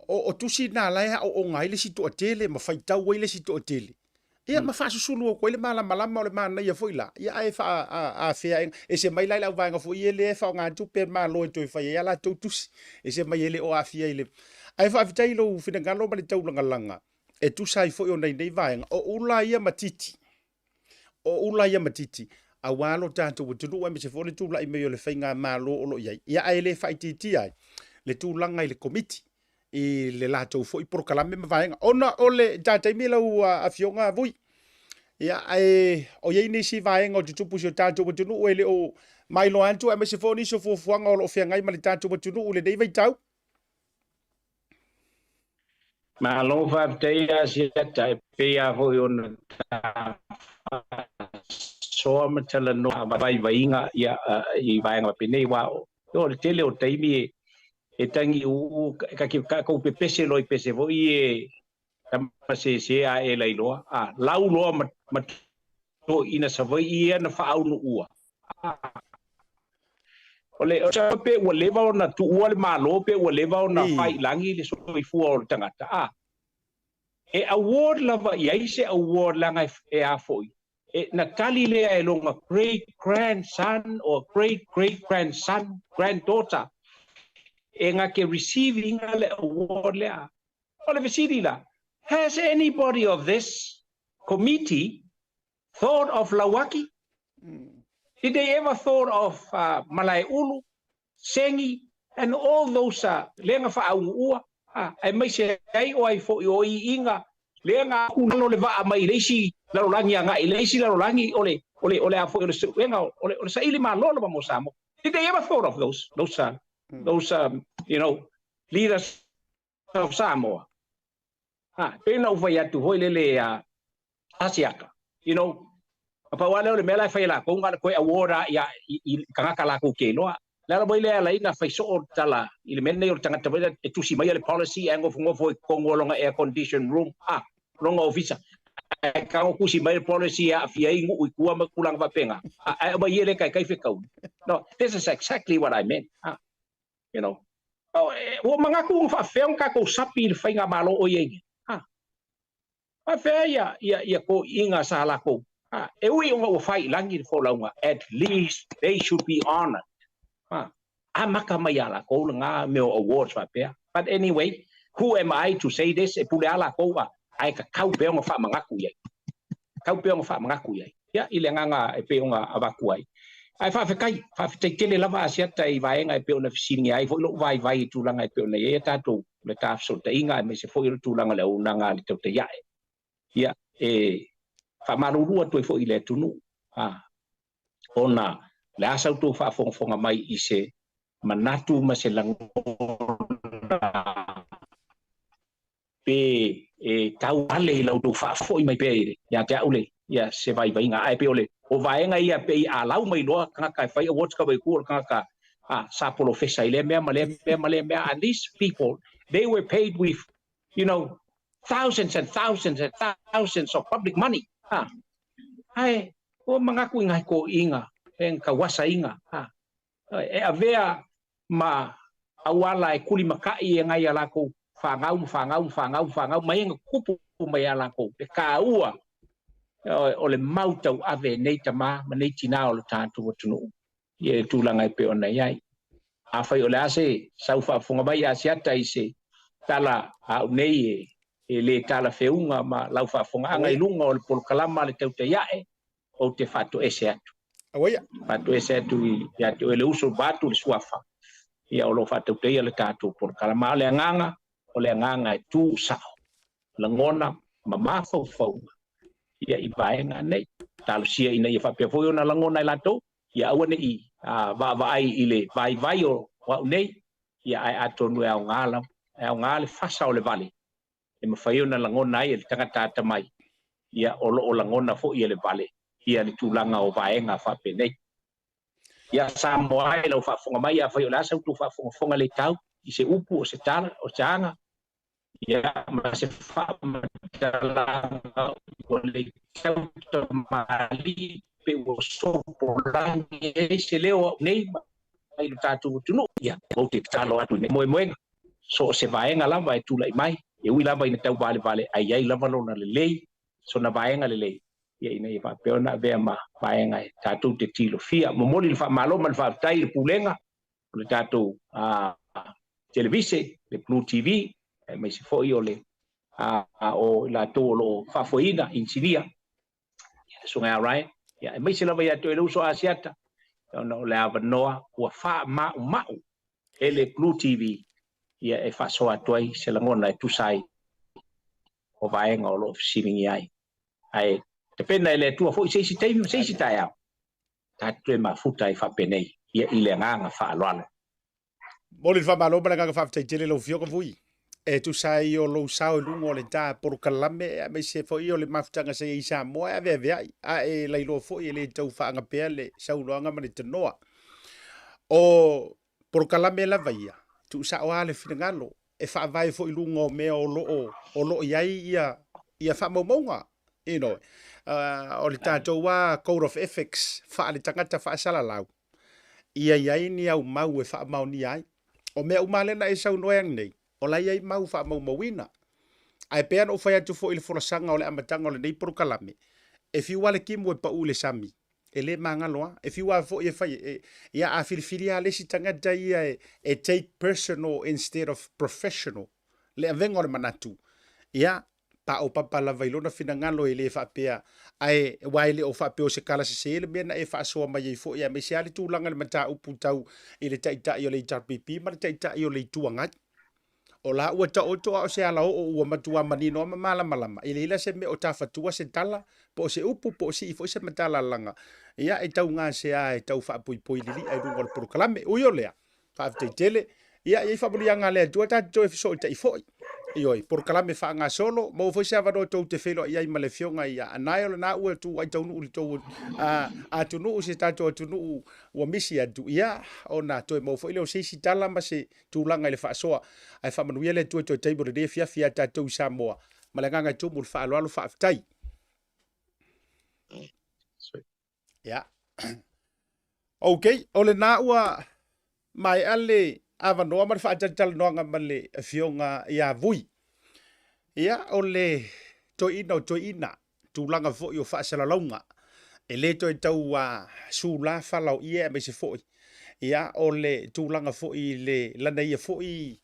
o, o tusi na la e aooga ai le isi toatele ma faitau ai le isi toatele. Ia ma faasusulu atu ai le malamalama o le manaia foi la, ia ae faa-afea ae ese mai la i le auvaega foi ia lea e faaaoga tupe a le Malo e toe fai ai a latou tusi, ese mai e le o aafia i le. Ae faafetai i lou finagalo ma le taulagalaga e tusa ai foi ona i nei vaega, o ula ia ma titi. O ula ia ma titi, aua lo tatou atunuu aemaise foi o le tulai mai o le faigamalo o lo o i ai. Ia ae le faaitiitia ai le tulaga i le Komiti i le latou foi polokalame ma vaega. Ona o le ta taimi lau afioga Vui, ia ae o i ai nisi vaega o tutupu i si o tatou atunuu e le o mailoa atu aemaise foi o nisi o fuafuaga o lo o feagai ma le tatou atunuu i lenei vaitau. Malo faafetai Asiata, e pei lava foi ona ta faasoa ma talanoa vaivaiga ia i vaega faapenei, aua o le tele o taimi e tagi uu tatou pepese loa i pese foi e tamasese a e lailoa a lau loa ma toeaiina Savaii ia na faaunuua. O le pe ua leva ona tuua le Malo pe ua leva ona faiilagi le soifua o le tagata a e award lava i ai se award leaga e a foi e na tali lea e lona great grandson or great great grandson granddaughter e na ke receive inga le award lea. O le fesili la, has anybody of this committee thought of Lauaki? Did they ever thought of Malaeulu, Sengi, and all those lea na faaunuua, aemaise ai o ai foi o iiga lea na aku lalo le vaa mai le isi lalolagi agai i le isi lalolagi o le o le o le a foi o le suega o le o le saili malo lava mo Samoa. Did they ever thought of those leaders of Samoa? Ha, pei ona ou fai atu foi lele a Asiata, na pau lava lea o le mea la e fai e lakou, na o le toe award lava ia i tagata lakou te iloa. Le ala foi lea e ala ai ona fai soo le tala i le mea lenei o le tagata foi lea e tusi maia le policy ae nofonofo i totonu o lona air condition room, a, lona ofisa. Ae tago tusi mai le policy e aafia ai nuu i tua ma tulaga faapena, ae aumai ia le taitai fetaui. No, this is exactly what I meant. Ah, Oh, ua manatu ua faafefea ona tatou sapi i le faigamalo o i ai nei. Ha. Faafefea ia toeaiina sa latou. Ha. E ui ona ua fai i lagi le folauga, at least they should be honored. Ha. Amata mai ia latou lena mea o awards faapea. But anyway, who am I to say this? E pule lava latou a, ae tatau pea ona faamanatu i ai. Tatau pea ona faamanatu i ai. Ia, i le agaga e pei ona avatu ai. Ae faafetai, faafetai tele lava Asiata i vaega e pei ona fesiligia ai foi lou vaivai i tulaga e pei ona i ai a tatou le ta fesootaiga aemaise foi o le tulaga o le auaunaga a le tautai ae. Ia, e faamalulu atu ai foi i le atunuu, a, ona o le a sa outou faafogafoga mai i se manatu ma se lagona pe e tau ale i la outou faafoi mai pea ia te au le ia se vaivaiga. Ae pei o le o vaega ia pei a lau mai loa tagata e fai awards ka waiku o le tagata a sa polofesa i lea mea ma lea mea ma lea mea, and these people they were paid with thousands and thousands and thousands of public money. Ha. Ae ua manatu i ngai toeaiina e tauasaina ha. E avea ma auala e tulimatai e nai a latou fanau ma fanau ma fanau ma fanau mai e na tutupu mai ia latou le taua o le mau tauave e nei tama ma nei tina o le tatou atunuu i le tulaga e pei ona i ai. Afai o le a se sau faafofoga mai Asiata i se tala a au nei e le talafeuga ma lau faafofogaaga i luga o le polokalama a le tautai ae, ou te faatoese atu. Auaia. Faatoese atu ia te oe le uso vaeatu le suafa, ia o lo o faatautaia le tatou polokalama. A o le agaga, o le agaga e tu sao, lagona ma mafaufauga ia i vaega nei. Talosia ina ia faapea foi ona lagona e latou, ia aua ne i vaavaai i le vaivai o au nei, ia ae atonu e aoga lava, e aoga le fasa o le vale e mafai ona lagona ai e le tagata atamai, ia o lo o lagona foi e le vale ia le tulaga o vaega faapenei. Ia Samoa e lau faafofoga mai, afai o le a sa outou faafogafoga le tau i se upu, o se tala, o se aga, ia ma se faamatalaga ua le tau tamalii. Pe ua sopolagi ai se leo o au nei mai lo tatou atunuu. Ia, ou te tatalo atu i moemoega, so o se vaega lava e tulai mai, e ui lava ina tauvalevale, ae i ai lava lona lelei, sona vaega lelei, ia ina ia faapea ona avea ma vaega e tatou te tilofia. Momoli le faamalo ma le faafetai i le Pulega o le tatou televise, le Blue TV, aemaise foi o le o i latou o lo o faafoeina, inisinia, le Susuga ia Ryan, ia, aemaise lava ia te oe le uso Asiata, ona o le avanoa ua faamaumau e le Blue TV, ia, e faasoa atu ai se lagona e tusa ai o vaega o lo o fesiligia ai. Ae tapena e le Atua foi se isi taimi ma se isi taeao, tatou toe mafuta ai faapenei, ia, i le agaga faaaloalo. Momoli le faamalo ma le agaga faafetai tele lau Afioga Vui e tusa ai o lou sao i luga o le ta polokalame aemaise foi o le mafutaga sa i ai i Samoa e aveaveai a e lailoa foi e le tau faagapea le saunoaga ma le tanoa. O polokalame lava ia, tuusao lava le finagalo e faavae foi i luga o mea o lo o i ai ia faamaumauga, you know, o le tatou lava code of ethics faale-tagata faasalalau, ia i ai ni au mau e faamaonia ai. O mea uma lea na e saunoa ai nei, o la e i ai mau faamaumauina. Ae pei lava ona ou fai atu foi i le folasaga o le amataga o lenei polokalame, e fiu lava le timu e pau i le sami, e le magalo lava. E fiu lava foi e fai, e, ia a filifili lava le isi tagata ia e take personal instead of professional le avega o le manatu, ia, paopapa lava i lona finagalo e le faapea, ae aua e le o faapea o se kala sese le mea na e faasoa mai ai foi, aemaise lava le tulaga i le mataupu tau i le Taitai o le HRPP ma le Taitai o le Itu Agai. O la ua taoto a o se alaoo ua matua manino lava ma malamalama, e leai la se mea o tafatua se tala, po o se upu, po o sii foi se matalalaga, ia e tau gasea e tau faapoipoi lili'a i luga o le polokalame. Ui o lea, faafetai tele. Ia, e i ai faamanuiaga a le Atua, tatou toe fesootai foi. Ioe, polokalame faagasolo, maua foi se avanoa tou te feiloai ai ma le Afioga ia Anae, o lena ua tuuai taunuu i le tou atunuu, si tatou atunuu ua misi atu, ia, ona toe maua foi lea o se isi tala ma se tulaga i le faasoa. Ae faamanuia le Atua i toe taimi o lenei afiafi ia tatou i Samoa. Ma le agaga e tumu le faaaloalo, faafetai. Ia. Ok, o lena ua maea le avanoa ma le faatalatalanoaga ma le Afioga ia Vui. Ia, o le toeaina o toeaina, tulaga foi o faasalalauga, e le toe tau sula fala o ie aemaise foi, ia, o le tulaga foi i le lana ia foi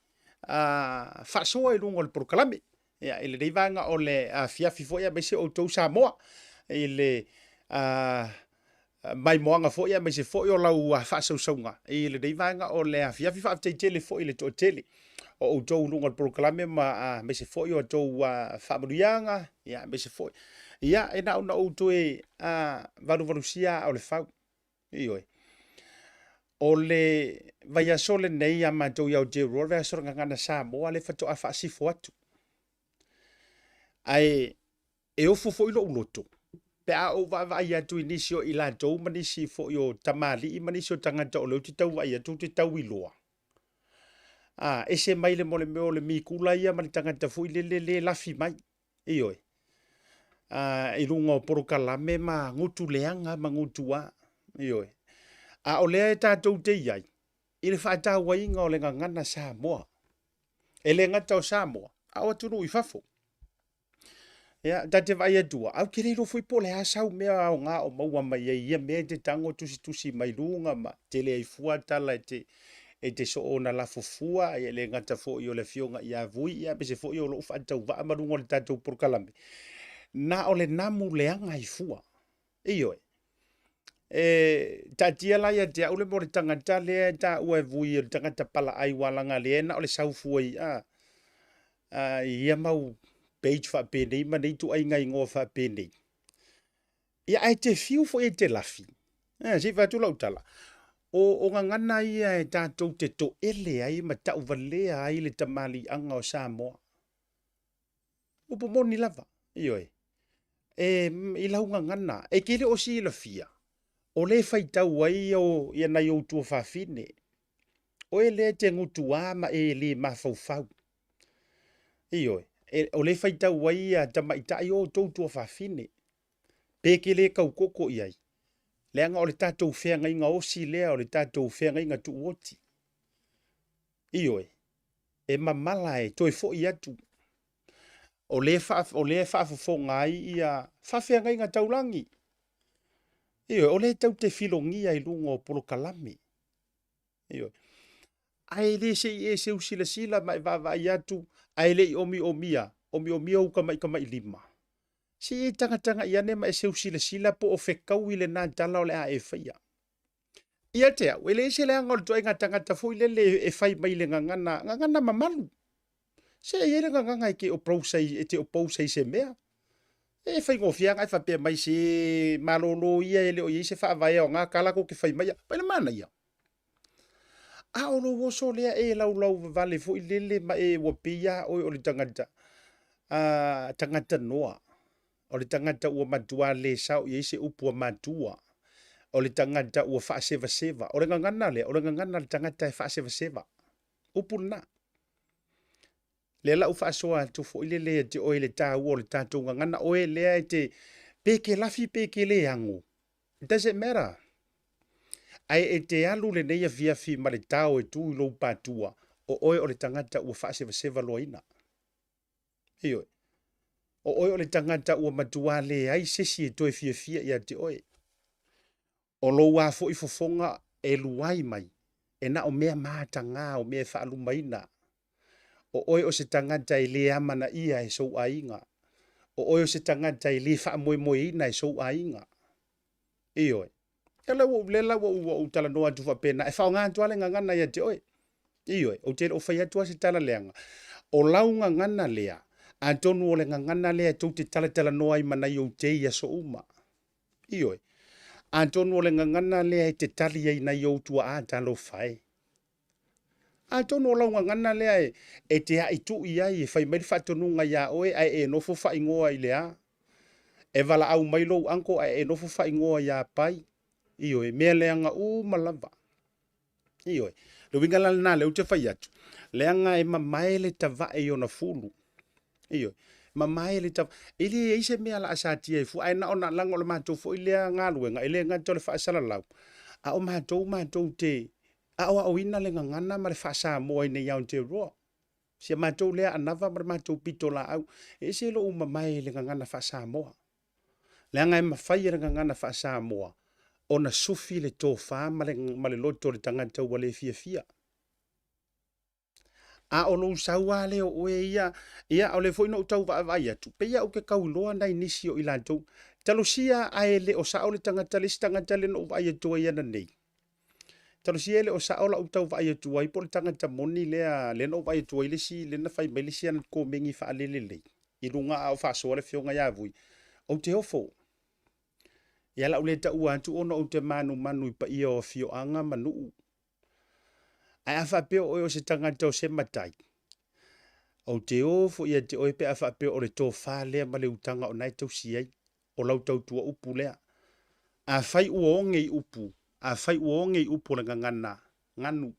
faasoa i luga o le polokalame. Ia, i lenei vaega o le afiafi foi aemaise outou Samoa i le maimoaga foi aemaise foi o lau faasausauga i lenei vaega o le afiafi. Faafetai tele foi i le toatele o outou i luga o le polokalame ma aemaise foi o outou faamanuiaga, ia, aemaise foi. Ia, e na ona ou toe valuvalusia aa o le fau. Ioe. O le vaiaso lenei ia matou i Aotearoa, le vaiaso o le Gagana Samoa lea faatoa faasifo atu. Ae e ofo foi lou loto pe a ou vaavaai atu i nisi o i latou ma nisi foi o tamalii ma nisi o tagata o lea ou te tau vaai atu ou te tau iloa. A, ese mai le mo le mea o le mikula ia ma le tagata foi lele le lafi mai. Ioe. I luga o polokalame ma gutu leaga ma gutu a. Ioe. A o lea e tatou te i ai i le faatauaina o le gagana Samoa. E le gata o Samoa, a o atunuu i fafo. Ia, ta te vaai atu, au te le iloa foi po o le a sau mea aoga o maua mai ai ia mea e te tago tusitusi mai luga ma tele ai fua tala e te soona lafo fua, e le gata foi o le afioga ia Vui, ia aemaise foi o lou faatauvaa ma luga o le tatou polokalame. Na o le namu leaga i fua. Ioe. E taatia la ia te au le mea o le tagata lea e taua e Vui o le tagata palaai ua laga lea na o le sau fua i a, a i ia mau page faapenei ma nei ituaiga igoa faapenei. Ia ae te fiu foi e te lafi. Eh, se i fai atu lau tala. O gagana ia e tatou te toele ai ma tauvalea ai le tamaliiaga o Samoa. Upu moni lava, ioe. E, i lau gagana, e te le o silafia, o le faitau ai o, ia nai ou tuafafine, o e lea e te gutuā ma e le mafaufau. Ioe, e, o le faitau ai ia tamaitai o outou tuafafine, pe ke le taukoko i ai. Leaga o le tatou feagaiga osi lea, o le tatou feagaiga tuuoti. Ioe, e mamala e toe foi atu. O lea, o lea e faafofoga ai ia faafeagaiga taulagi. Ioe, o lea tau te filogia i luga o polokalame. Ioe. Ae le se i e seu silasila ma e vaavaai atu, ae le i omiomia, omiomia ou tamaitamailima. Se i e tagatagai ane ma e seu silasila po o fekaui lena tala o le a e faia. Ia te au, e leai se leaga o le ituaiga tagata foi lele e fai mai le gagana, gagana mamalu. Se e i ai le gagana e te oppose ai, e te oppose ai i se mea. E faigofie lava ona e faapea mai se malolo ia e le o i ai se faavae aoga tala tou te fai maia. Vaai le manaia. A o lou oso lea e laulau vavale foi lele ma e ua pei lava oe o le tagata, a, tagata noa. O le tagata ua matua le sao i ai se upu a matua. O le tagata ua faasevaseva. O le gagana lea, o le gagana a le tagata e faasevaseva. Upu lena. Lea la ua faasoa atu foi lele ia te oe i le taua o le tatou gagana, oe lea e te, pe ke lafi pe ke le ago, it doesn't matter. Ae e te alu lenei afiafi ma le tao e tu i lou patua, o oe o le tagata ua faasevaseva loaina. Ioe. O oe o le tagata ua matua leai se isi e toe fiafia ia te oe. O lou a foi fofoga e luai mai, e na o mea matagā o mea e faalumaina. O oe o se tagata e le amanaia e sou aiga. O oe o se tagata e le faamoemoeina e sou aiga. Ioe. Ia lea ua, lea la ua ou, ua ou talanoa atu faapena, e faaaoga atu lava le gagana ia te oe. Ioe, ou te le o fai atu lava se tala leaga. O lau gagana lea, atonu o le gagana lea tou te talatalanoa ai ma nai ou tei i aso uma. Ioe. Atonu o le gagana lea e te tali ai nai ou tuaa talofa e. Atonu o lau gagana lea e, e te aitui ai e fai mai le faatonuga iā oe ae e nofo faaigoa i le a. E valaau mai lou uncle ae e nofo faaigoa iā Pai. Ioe, mea leaga uma lava. Ioe. Le uiga la lena lea ou te fai atu, leaga e mamae le tavae i ona fulu. Ioe. Mamae le tavae. E leai se mea o le a satia ai fua, ae na ona leaga o le matou foi lea galuega, e le gata o le faasalalau, a o matou matou te aoaoina le gagana ma le faa-Samoa i nei Aotearoa. Si a matou lea anava ma le matou pitolaau, e ese lou mamae i le gagana faa-Samoa. Leaga e mafai e le gagana faa-Samoa ona sufi le tofa ma le, ma le loto o le tagata ua le fiafia. A o lou sau lava lea o oe ia, ia o lea foi na ou tau vaavaai atu, pei lava ou te tau iloa nai nisi o i latou. Talosia ae le o sao le tagata, le isi tagata lea na ou vaai atu ai ananei. Talosia e le o sao lau tau vaai atu ai po o le tagata moni lea, lea na ou vaai atu ai le isi, lea na fai mai le isi ana komeni faalelelei i luga a o faasoa le afioga ia Vui. Ou te ofo. Ia la ou le taua atu ona ou te manumanu i paia o afioaga ma nuu. Ae a faapea o oe o se tagata o se matai, ou te ofo ia te oe pe a faapea o le tofa lea ma le utaga o na e tausi ai, o lau tautua upu lea. Afai ua oge i upu, afai ua oge i upu o le gagana, ganu.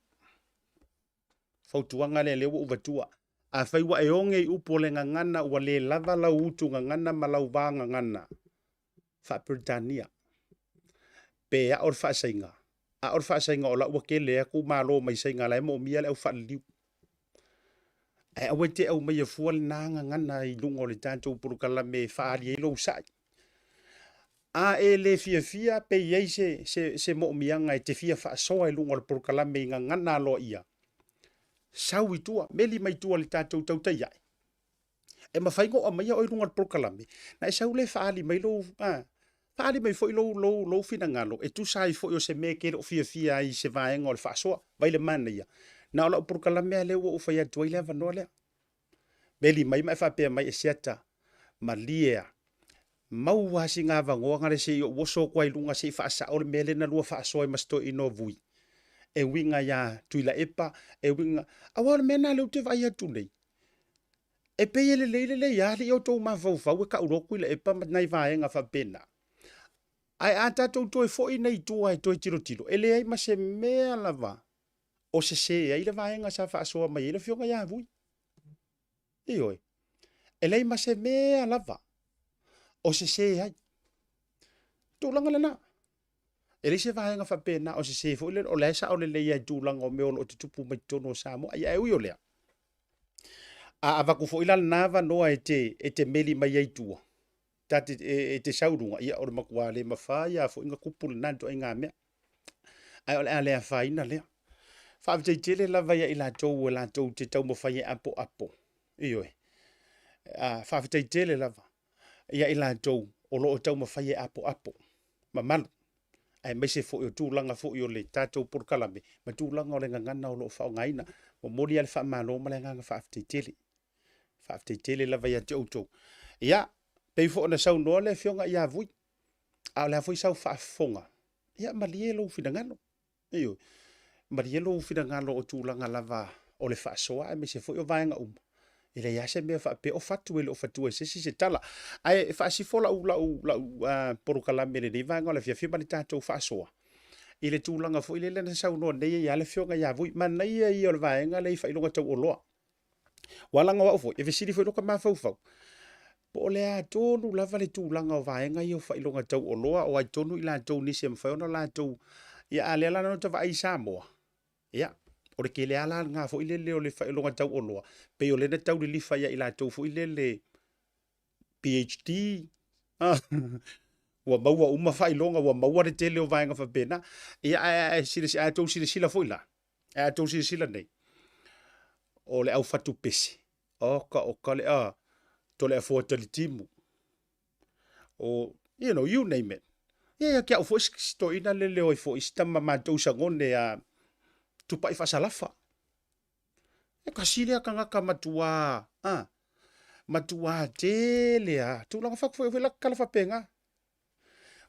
Fautuaga lea lea ua ou vatua. Afai ua e oge i upu o le gagana ua le lava lau utu gagana ma lau va gagana, faa-Peretania, pe ao le faasaiga, a o le faasaiga o la ua tele atu malo mai saiga la e moomia le au faaliliu. Ae aua e te aumaia fua lena gagana i luga o le tatou polokalame e faaali ai lou sai. A e le fiafia pe i ai se, se, se moomiaga e te fia faasoa i luga o le polokalame i gagana aloaia, sau i tua, meli mai tua i le tatou tautai ae. E mafai ona aumaia oe i luga o le polokalame, na e sau lea e faaali mai lou, a, faaali mai foi lou, lou, lou finagalo e tusa ai foi o se mea e te le o fiafia ai i se vaega o le faasoa. Vai le manaia, na o lau polokalame lava lea ua ou fai atu ai le avanoa lea. Meli mai ma e faapea mai e Siata, malie a, maua lava sina avanoa na le se i ou oso atu ai i luga se i faasao le mea lea na lua faasoa ai ma si toeaina o Vui. E uiga ia Tuilaepa, e uiga, aua o le mea lena lea ou te vaai atu nei, E pei e lelei lelei lava alii outou mafaufau e tau loa Tuilaepa ma nai vaega faapena. Ae a tatou toe foi nei i tua e toe tilotilo, e leai ma se mea lava o sese ai le vaega sa faasoa mai ai le Afioga ia Vui. Ioe, e leai ma se mea lava o sese ai. Tulaga lena. E leai se vaega faapena o sese foi lea, o la e sao lelei lava i tulaga o mea o lo o tutupu mai totonu o Samoa. Ia ae ui o lea, a avatu foi la lena avanoa e te, e te meli mai ai i tua, ta te, e, e te sau i luga, ia o le matua le mafai lava foi ona tupu lena ituaiga mea. Ae o le a le afaina lea. Faafetai tele lava ia i latou e latou te taumafai e apoapo. Ioe. A, faafetai tele lava ia i latou o lo o taumafai e apoapo mamalu, aemaise foi o tulaga foi o le tatou polokalame ma tulaga o le gagana o lo o faaaogaina. Momoli lava le faamalo ma le agaga faafetai tele. Faafetai tele lava ia te outou. Ia, pei foi ona saunoa le Afioga ia Vui, a o le a foi sau faafofoga, ia malie lou finagalo. Ioe, malie lou finagalo o tulaga lava o le faasoa aemaise foi o vaega uma. E leai lava se mea faapea o fatu e le o fatua e se isi se tala. Ae faasifo lau, lau, lau polokalame i lenei vaega o le afiafi ma le tatou faasoa i le tulaga foi lele na saunoa nei ai lava le Afioga ia Vui. Manaia ia o le vaega lea i faailoga tauoloa. Ua laga o au foi, e fesili foi loka mafaufau, po o le a tonu lava le tulaga o vaega ia o faailoga tauoloa, o ai tonu i latou nisi e mafai ona latou, ia a lea la na vaai i Samoa, ia, o le tele lava la lena foi lele o le faailoga tauoloa, pei o lea na tau lilifa ia i latou foi lele PhD, ua maua uma faailoga, ua maua le tele o vaega faapena. Ia, ae, ae, ae tou silasila foi la, Ae a outou silasila nei, o le au fatu pese, oka oka le a, Toleafoa Talitimu, o, you know, you name it. Ia ia ke au foi si toeaina le leo ai foi si tama matou Sagone a Tupai Faasalafa. E kasi lea tagata matua, a, matua tele a, tulaga fatu foi foi la kala faapena.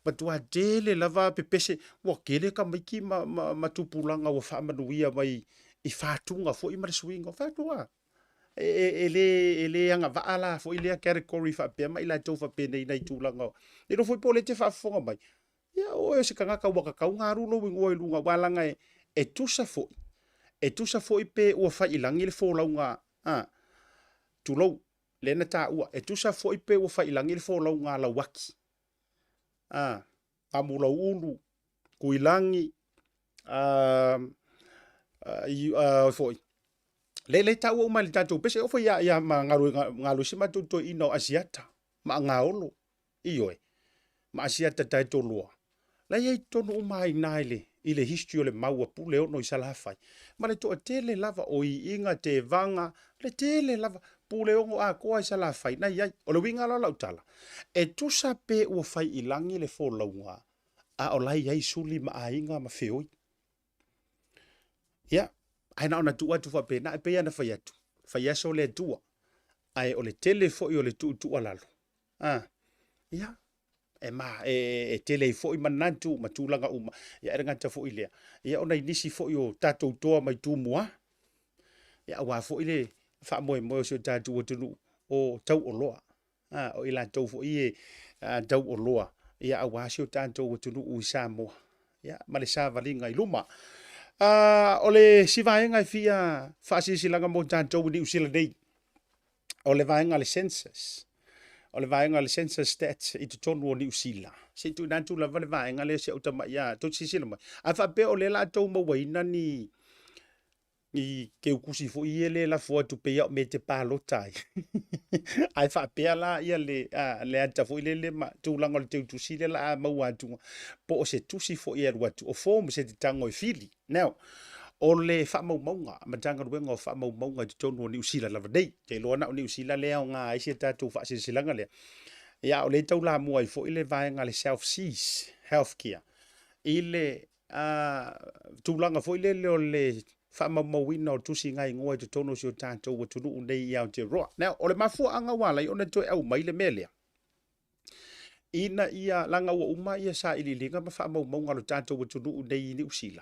Matua tele lava pepese, ua tele tamaiti ma, ma, ma tupulaga ua faamanuia mai i fatuga foi ma le suiga o fatuga. E, e, e, le, e le agavaa la foi lea category faapea ma i latou faapenei nai tulaga o. Le iloa foi po o lea e te faafofoga mai, ia o oe o se tagata ua tatau ona alu lou igoa i luga, aua leaga e, e tusa foi, e tusa foi pe ua fai i lagi le folauga, a, tulou, lea na taua, e tusa foi pe ua fai i lagi le folauga a Lauaki, a, Amulauulu, Tuilagi, a, a, i, a, foi, le le taua uma i le tatou pese, e oo foi ia, ia ma galuega, galue si matou toeaina o Asiata, ma Agaolo, ioe, ma Asiata Taitoloa, la e i ai totonu uma lava i ina i le, i le history o le mau a Puleono i Salafai, ma le toatele lava o Iiga, Tevaga, le tele lava, Puleono atoa i Salafai, na i ai. O le uiga la o lau tala, e tusa pe ua fai i lagi le folauga, a o la e i ai suli ma aiga ma feoi. Ia, ae na ona tuu atu faapena, e pei lava ona fai atu, fai aso le Atua, ae o le tele foi o le tuutuualalo, a, ia, e, ma, e, e tele ai foi manatu ma tulaga uma, ia e le gata foi i lea, ia ona i nisi foi o tatou toa mai Tumua, ia aua foi le faamoemoe o si o tatou atunuu o tauoloa, a, o i latou foi e tauoloa, ia aua si o tatou atunuu i Samoa, ia, ma le savaliga i luma. O le si vaega e fia faasilasilaga mo tatou i Niu Sila nei, o le vaega le census, o le vaega le census stats i totonu o Niu Sila. Se i tuuina atu lava le vaega lea si au tamai a tou silasila mai. A faapea o lea la tou mauaina ni ni keukusi foi ia le lafo atu pei o mea e te palota ai. Ae faapea la ia le, a, le ata foi lele ma tulaga o le teutusi lea la a maua atu po o se tusi foi e alu atu o forms e te tago e fili. Now, o le faamaumauga, Matagaluega o Faamaumauga i totonu o Niu Sila lava nei. Ou te iloa na o Niu Sila lea e aoga ai si a tatou faasilasilaga lea. Ia, o lea e taulamua ai foi le vaega a le South Seas Healthcare i le tulaga foi lele o le faamaumauina o tusiga igoa i totonu o si o tatou atunuu nei i Aotearoa. Now, o le mafuaaga ua ala ai ona toe aumai le mea lea, ina ia, leaga ua uma ia sailiiliga ma faamaumauga a lo tatou atunuu nei i Niu Sila,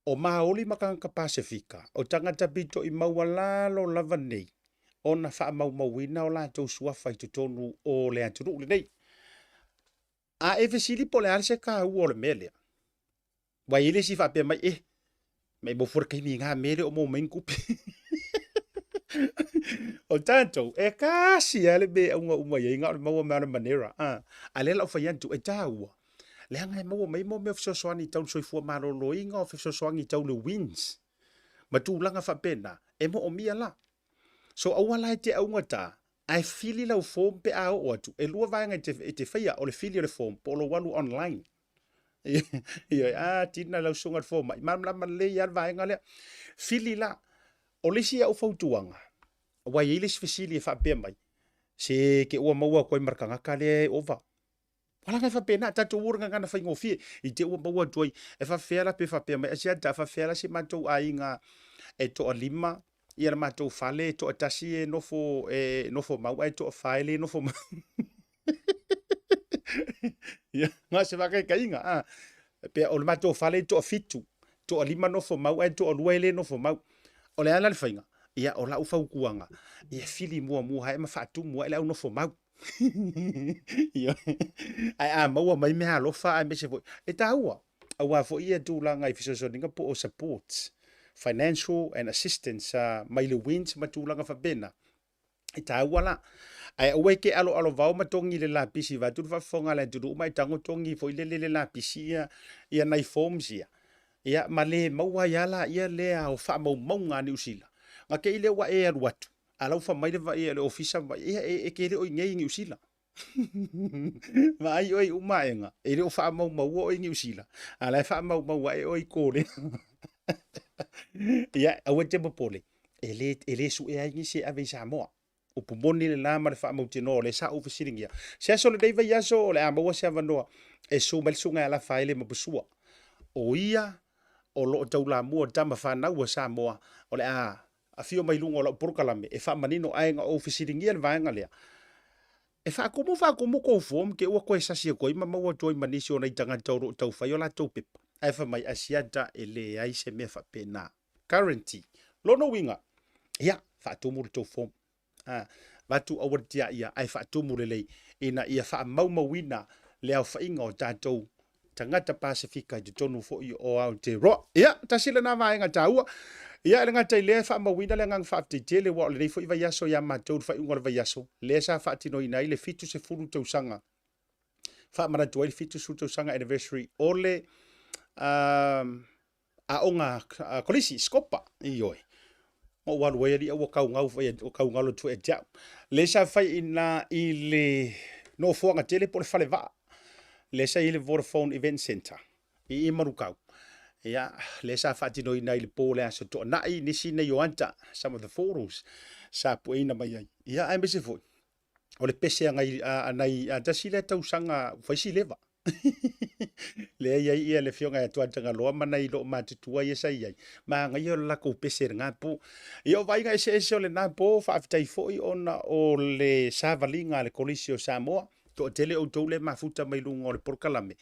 o Maoli ma tagata Pasefika, o tagata pito i maualalo lava nei ona faamaumauina o latou suafa i totonu o le atunuu lenei. A e fesili po o le a se taua o le mea lea, Ua i ai le isi faapea mai, eh, maumau fua le taimi i na mea e le o maua mai ni tupe. O tatou, e tasi lava le mea e auga uma i ai, na o le maua mai lava o le manera. A, a lea la ua fai atu, e taua. Leaga e maua mai mo mea o fesoasoani tau le soifua maloloina, o fesoasoani tau le WINS ma tulaga faapena, e moomia la. So aua la e te augata, ae fili lau form pe a oo atu. E lua vaega e te faia, o le fili o le form po o lou alu online. Ioe, a tina lau susuga i le fomai, malamalama lelei lava le vaega lea. Fili la, o le isi au fautuaga, aua e i ai le isi fesili e faapea mai, se ke ua maua atu ai ma le tagata lea e ova. Ua laga e faapena, tatou o i le gagana faigofie, i te ua maua atu ai, e faapefea la pe faapea mai, Asiata, e faapefea la si matou aiga e toalima ia le matou fale e toatasi e nofo, e nofo mau ae toafa e le nofo mau. Ia, na o se faataitaiga, a. Pe o le matou fale e toafitu, toalima nofo mau ae toalua e le nofo mau. O le a la le faiga? Ia, o lau fautuaga, ia fili muamua ae ma faatumu ae le au nofo mau. Ae a maua mai meaalofa aemaise foi, e taua, aua foi ia tulaga i fesoasoaniga po o supports, financial and assistance mai le WINZ ma tulaga faapena, e taua la. Ae aua e te aloalovao ma togi le lapisi vaeatu le faafofoga a le atunuu ma e tago togi foi lele le lapisi ia, ia nai forms ia, ia ma le maua ai lava laia lea o faamaumauga a Niu Sila. Na te i lea ua e alu atu, a la ua fai mai le vai le ofisa ma ia e te le o i inei i Niu Sila. Vaai oe i uma aega, e le o faamaumaua oe i Niu Sila, a la e faamaumau ae oe i Korea. Ia, aua e te popole, e le, e le suea ai nisi e ave i Samoa. Upu moni le la ma le faamautinoa o lea sa ou fesiligia. Se aso lenei vaiaso o le a maua se avanoa e susu mai le susuga ia Lafaele Mapusua. O ia o lo o taulamua tama fanau a Samoa o le a afio mai luga o lau polokalame e faamanino ae na ou fesiligia le vaega lea. E faatumu faatumu tou form te ua toe sasi atu ai ma maua atu ai ma nisi o nai tagata o lo o taufai o latou pepa. Ae fai mai Asiata e leai se mea faapena. Guarantee. Lona uiga, ia, faatumu le tou form. A, avatu aua le tiaia ae faatumu lelei ina ia faamaumauina le aofaiga o tatou tagata Pasefika i totonu foi o Aotearoa. Ia, tasi lena vaega taua. Ia, e le gata i lea e faamauina le agaga faafetai tele aua o lenei foi vaiaso ia matou i le faaiuga o le vaiaso, lea sa faatinoina ai le 70 tausaga, faamanatu ai le 70 tausaga anniversary o le aoga kolisi, Scopa, ioe. Ma ua alu ai alii ua kaugau foi ua kaugalo atu foi ia te au. Lea sa fai i ina i le nofoaga tele po o le falevaa. Lea sa i ai le Vodafone Event Centre i i Manukau. Ia, lea sa faatinoina ai le po o le Aso Toonai, nisi nei o ata, some of the photos sa pueina mai ai. Ia, aemaise foi, o le pese a nai, a nai, a tasi lea tausaga ua fai si leva. Lea i ai ia le afioga ia Tuatagaloa ma nai loomatutua ia sa i ai, manaia o le latou pese i lena po. Ia o vaaiga eseese o lena po, faafetai foi ona o le savaliga a le Kolisi o Samoa, toatele outou lea e mafuta mai luga o le polokalame,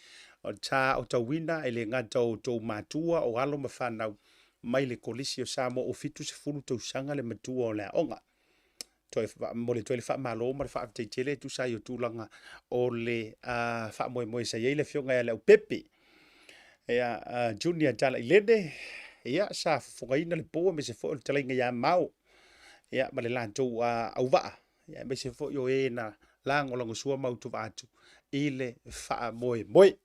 sa aotauina e le gata o outou matua, o alo ma fanau mai le Kolisi o Samoa ua 70 tausaga le matua o le aoga. Toe momoli atu ai le faamalo ma le faafetai tele e tusa ai o tulaga o le faamoemoe sa i ai le afioga ia Leaupepe ia Junior Talailene, ia sa fofogaina le po aemaise foi o le talaiga ia Mao ia ma le latou auvaa, ia aemaise foi o e na lagolagosua ma autovaa atu i le faamoemoe.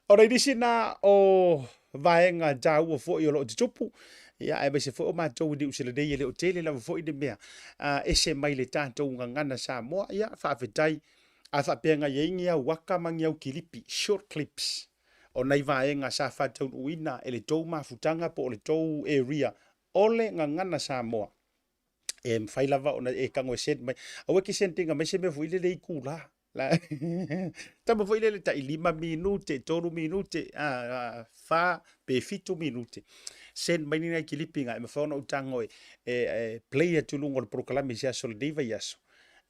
O le nisi na o vaega taua foi o lo o tutupu, ia aemaise foi o matou i Niu Sila nei, e le o tele lava foi ni mea ese mai le tatou gagana Samoa. Ia faafetai a faapea na i ai ni au aka ma ni au kilipi, short clips, o nai vaega sa faataunuuina e le tou mafutaga po o le tou area o le gagana Samoa. E mafai lava ona e tago e send mai. Aua e te send ina mai se mea foi lele itula. La tama foi lele tai 5 minute, 3 minute, a, 4 pe 7 minute. Send mai ni nai kilipi nga e mafai ona ou tago e, e, e play atu i luga o le polokalame i se aso o lenei vaiaso.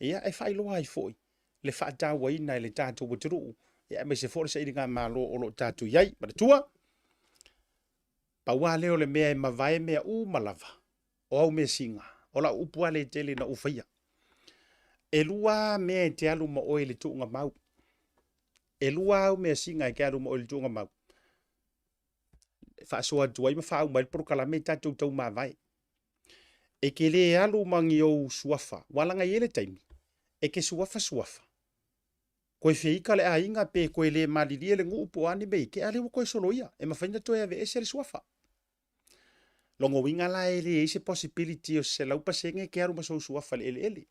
Ia, e faailoa ai foi le faatauaina e le tatou atunuu, ia aemaise foi o le sailigamalo o lo o tatou i ai. Manatua, pau lava lea o le mea e mavae mea uma lava, o au measina, o lau upu lava lea tele na ou faia. E lua mea e te alu ma oe i le tuugamau. E lua au measina e te alu ma oe i le tuugamau. E faasoa atu ai ma faauma ai le polokalame i tatou taumavae. E te le alu ma ni ou suafa, ua laga i ai le taimi, e te suafa suafa. Koe feika le aiga pe koe le malilie le nuu po o a ni mea ike, a lea ua koe soloia, e mafai ona toe aveese le suafa. Lona uiga la e leai se possibility o se 100% e te alu ma sou suafa i le eleele.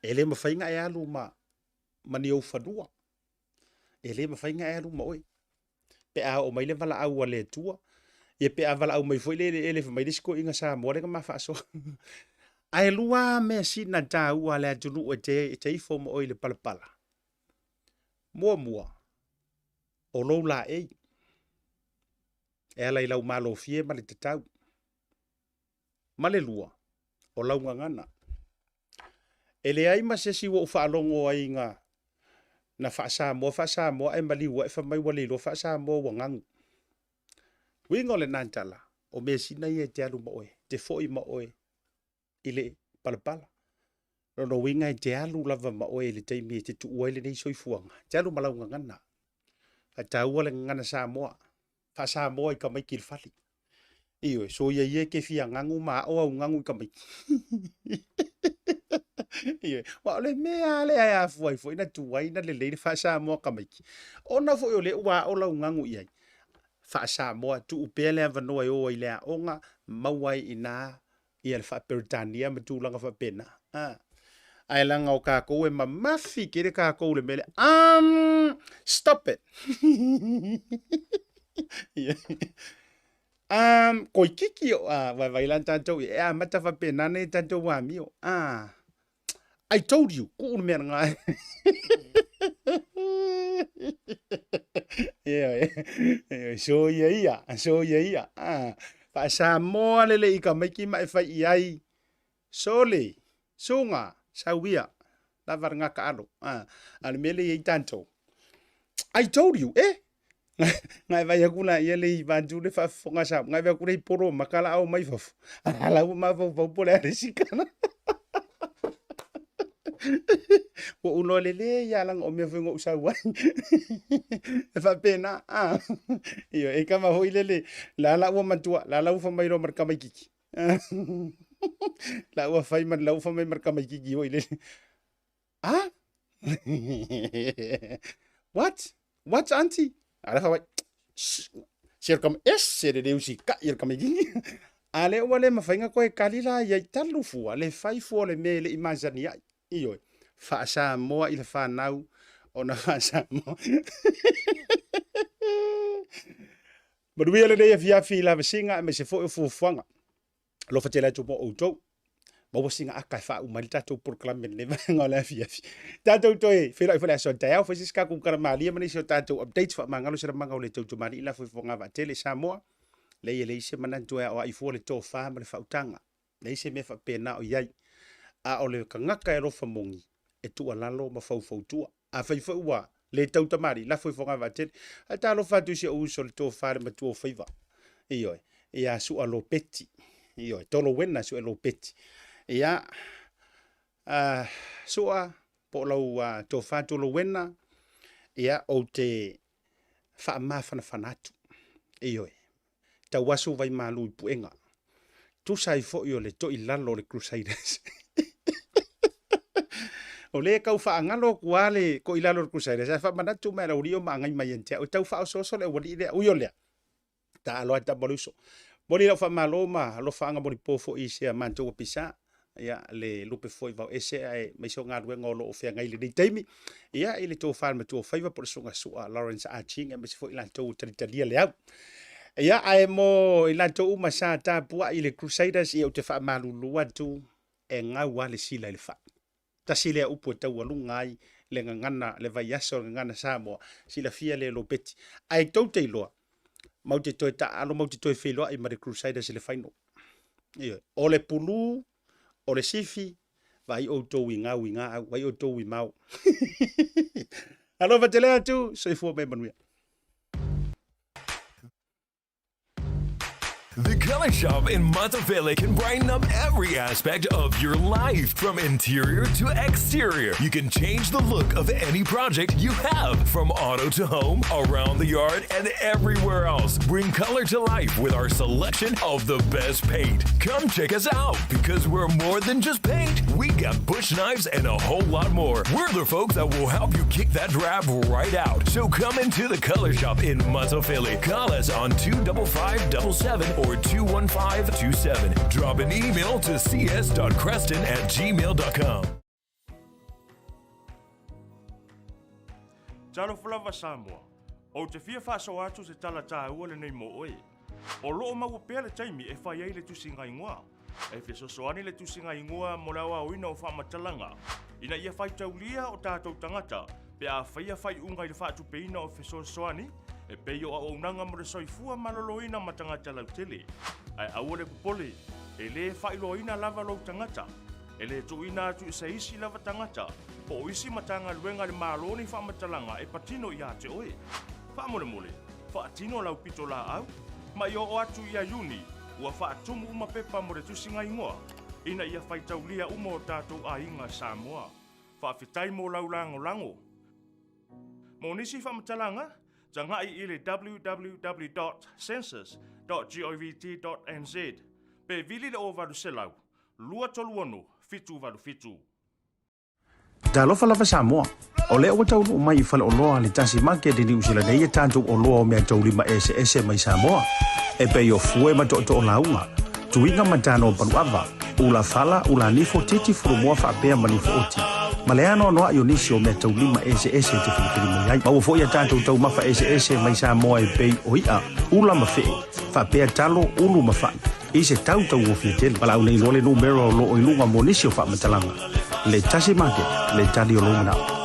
E le mafai ona e alu ma, ma ni ou fanua. E le mafai ona e alu ma oe. Pe a oo mai le valaau a le Atua, ia pe a valaau mai foi le eleele fai mai le isi toeaina Samoa lea na ma faasoa. Ae lua lava mea sina taua a le atunuu e te, e te ifo ma oe i le palapala. Muamua, o lou laei e ala i lau malofie ma le tatau. Ma le lua, o lau gagana. E leai ma se isi ua ou faalogo ai na na faa-Samoa faa-Samoa ae maliu ae fai mai ua le iloa faa-Samoa ua ganu. Uiga o lena tala, o measina ia e te alu ma oe, te foi ma oe i le palapala. Lona uiga e te alu lava ma oe i le taimi e te tuua ai lenei soifuaga, e te alu ma lau gagana. Faataua le gagana Samoa, faa-Samoa i tamaiti i le fale. Ioe, soia ia e te fia ganu ma ao au ganu i tamaiti. Ioe, aua o le mea lava lea e afua ai foi na tuai na lelei le faa-Samoa tamaiti, ona foi o lea ua ao lau ganu i ai, faa-Samoa, tuu pea le avanoa e o ai i le aoga, maua ai i ina ia le faa-Peretania ma tulaga faapena. A. Ae leaga o tatou e mamafi tele tatou i le mea lea, stop it. Koikiki o, a, vaivai la tatou e amata faapena nei tatou amio. A, I told you, kuu le mea lena. Ioe, soia ia, soia ia. Ah, faa-Samoa lelei i tamaiti ma e fai i ai. Sole, suga, sauia, lava lena taalo. Ah, a o le mea lea e i ai tatou. I told you, eh? Ngai vai aku la ia le i vantu le faafofoga sa ngai vai aku le i polo maka la au mai fafo. A la ua mafaufau po le a le isi tala. Ua ou iloa lelei lava leaga o mea foi na ou sau ai. E faapena, a. Ioe, e kava foi lele, la la ua matua, la la ua fai mai loa ma le tamaitiiti. La ua fai ma la ua fai mai ma le tamaitiiti foi lele. Ah? What? What, auntie? A la fai, se le kama, ese le le usikai e le tamaitiiti. A lea ua le mafai ona toe kali la ia i talu fua, le fai fua o le mea e le i masani ai. Ioe, faa-Samoa i le fanau ona faa-Samoa. Manuia lenei afiafi i lavasiga aemaise foi o fuafuaga. Alofa tele atu mo outou. Maua sina aka e faauma ai le tatou polokalame i lenei vaega o le afiafi. Tatou toe feiloai foi le aso a taeao, fai se isi tatou tala malie ma nisi o tatou updates, faamagalo se lamaga o le tautumalii la fuefuaga vaatele Samoa. Leai e leai se manatu e aoai fua le tofa ma le faautaga. Leai se mea faapena o i ai. A o le tagata e alofa moni, e tuualalo ma faufautua. Afai foi ua le tau tamalii, lafo i Fogavaatele. Ae talofa atu i si ou uso le tofa le matua o faiva. Ioe, ia Sua Lopeti. Ioe, Tolowena Sua Lopeti. Ia, Sua, po o lau tofa Tolowena, ia, ou te faamafanafana atu. Ioe, tauasu vaimalu i puega. Tusa ai foi o le toilalo o le Crusaders. O lea e tau faagalo atu lava le toilalo o le Crusaders, ae faamanatu mai e le aualii o maagai mai ia te au, e tau faaosooso le aualii lea. Ui o lea, taalo lava tama o le uso. Momoli lau faamalo ma alofaaga molipo foi i si a matou ofisa, ia, le lupe foi vao ese aemaise o galuega o lo o feagai i lenei taimi, ia, i le tofa le matua o faiva po o le susuga Sua Lawrence Ah Ching, aemaise foi i latou ua talitalia le au. Ia, ae mo i latou uma sa tapuai i le Crusaders, ia ou te faamalulu atu, e gau lava le sila i le fai. Tasi lea upu e taualuga ai le gagana, le vaiaso o le gagana Samoa, silafia le Lopeti. Ae tou te iloa, matou te toe taaalo, matou te toe feiloai ma le Crusaders i le final. Ioe. O le pulu, o le sifi, vaai outou i gau i gaau, vaai outou i mao. Alofa tele atu, soifua ma ia manuia. The Color Shop in Monteville can brighten up every aspect of your life, from interior to exterior. You can change the look of any project you have, from auto to home, around the yard, and everywhere else. Bring color to life with our selection of the best paint. Come check us out because we're more than just paint. We got bush knives and a whole lot more. We're the folks that will help you kick that drab right out. So come into the Color Shop in Monteville. Call us on 25577 or 21527. Drop an email to cs.creston at gmail.com. Talofa lava Samoa, ou te fia faasoa atu se tala tāua lenei mo oe. O loo maua pea le taimi e fai ai le tusiga igoa. E fesoasoani le tusiga igoa mo le aoaoina o faamatalaga ina ia faitaulia o tatou tagata pe a faia faaiuga i le faatupeina o fesoasoani e pei o auaunaga mo le soifua maloloina ma tagata lautele. Ae aua le popole, e lē faailoaina lava lou tagata. E lē tuuina atu i se isi lava tagata po o isi Matagaluega a le Malo ni faamatalaga e patino iā te oe. Faamolemole, faatino lau pitolaau ma ia oo atu ia Iuni ua faatumu uma pepa mo le tusiga igoa ina ia faitaulia uma o tatou aiga Samoa. Faafetai mo lau lagolago. Mo nisi faamatalaga, tagai i le www.census.govt.nz pe vili le 0800 236 787. Talofa lava Samoa. O lea ua taunuu mai i faleoloa a le Tasi Market i Niu Sila nei a tatou oloa o meataulima eseese mai Samoa, e pei o fue ma tootoo lauga, tuiga ma tano o paluava, ula fala, ula nifo, titi, fulumoa faapea ma nifo oti, ma le anoanoai o nisi o meataulima eseese e te filifili mai ai. Maua foi a tatou taumafa eseese mai Samoa e pei o i'a, ula ma fe'e, faapea talo, ulu ma fa'i, i se tau taugofie tele. Valaau nei loa le numera o loo i luga mo nisi o faamatalaga. Le Tasi Market, le tali o lou manao.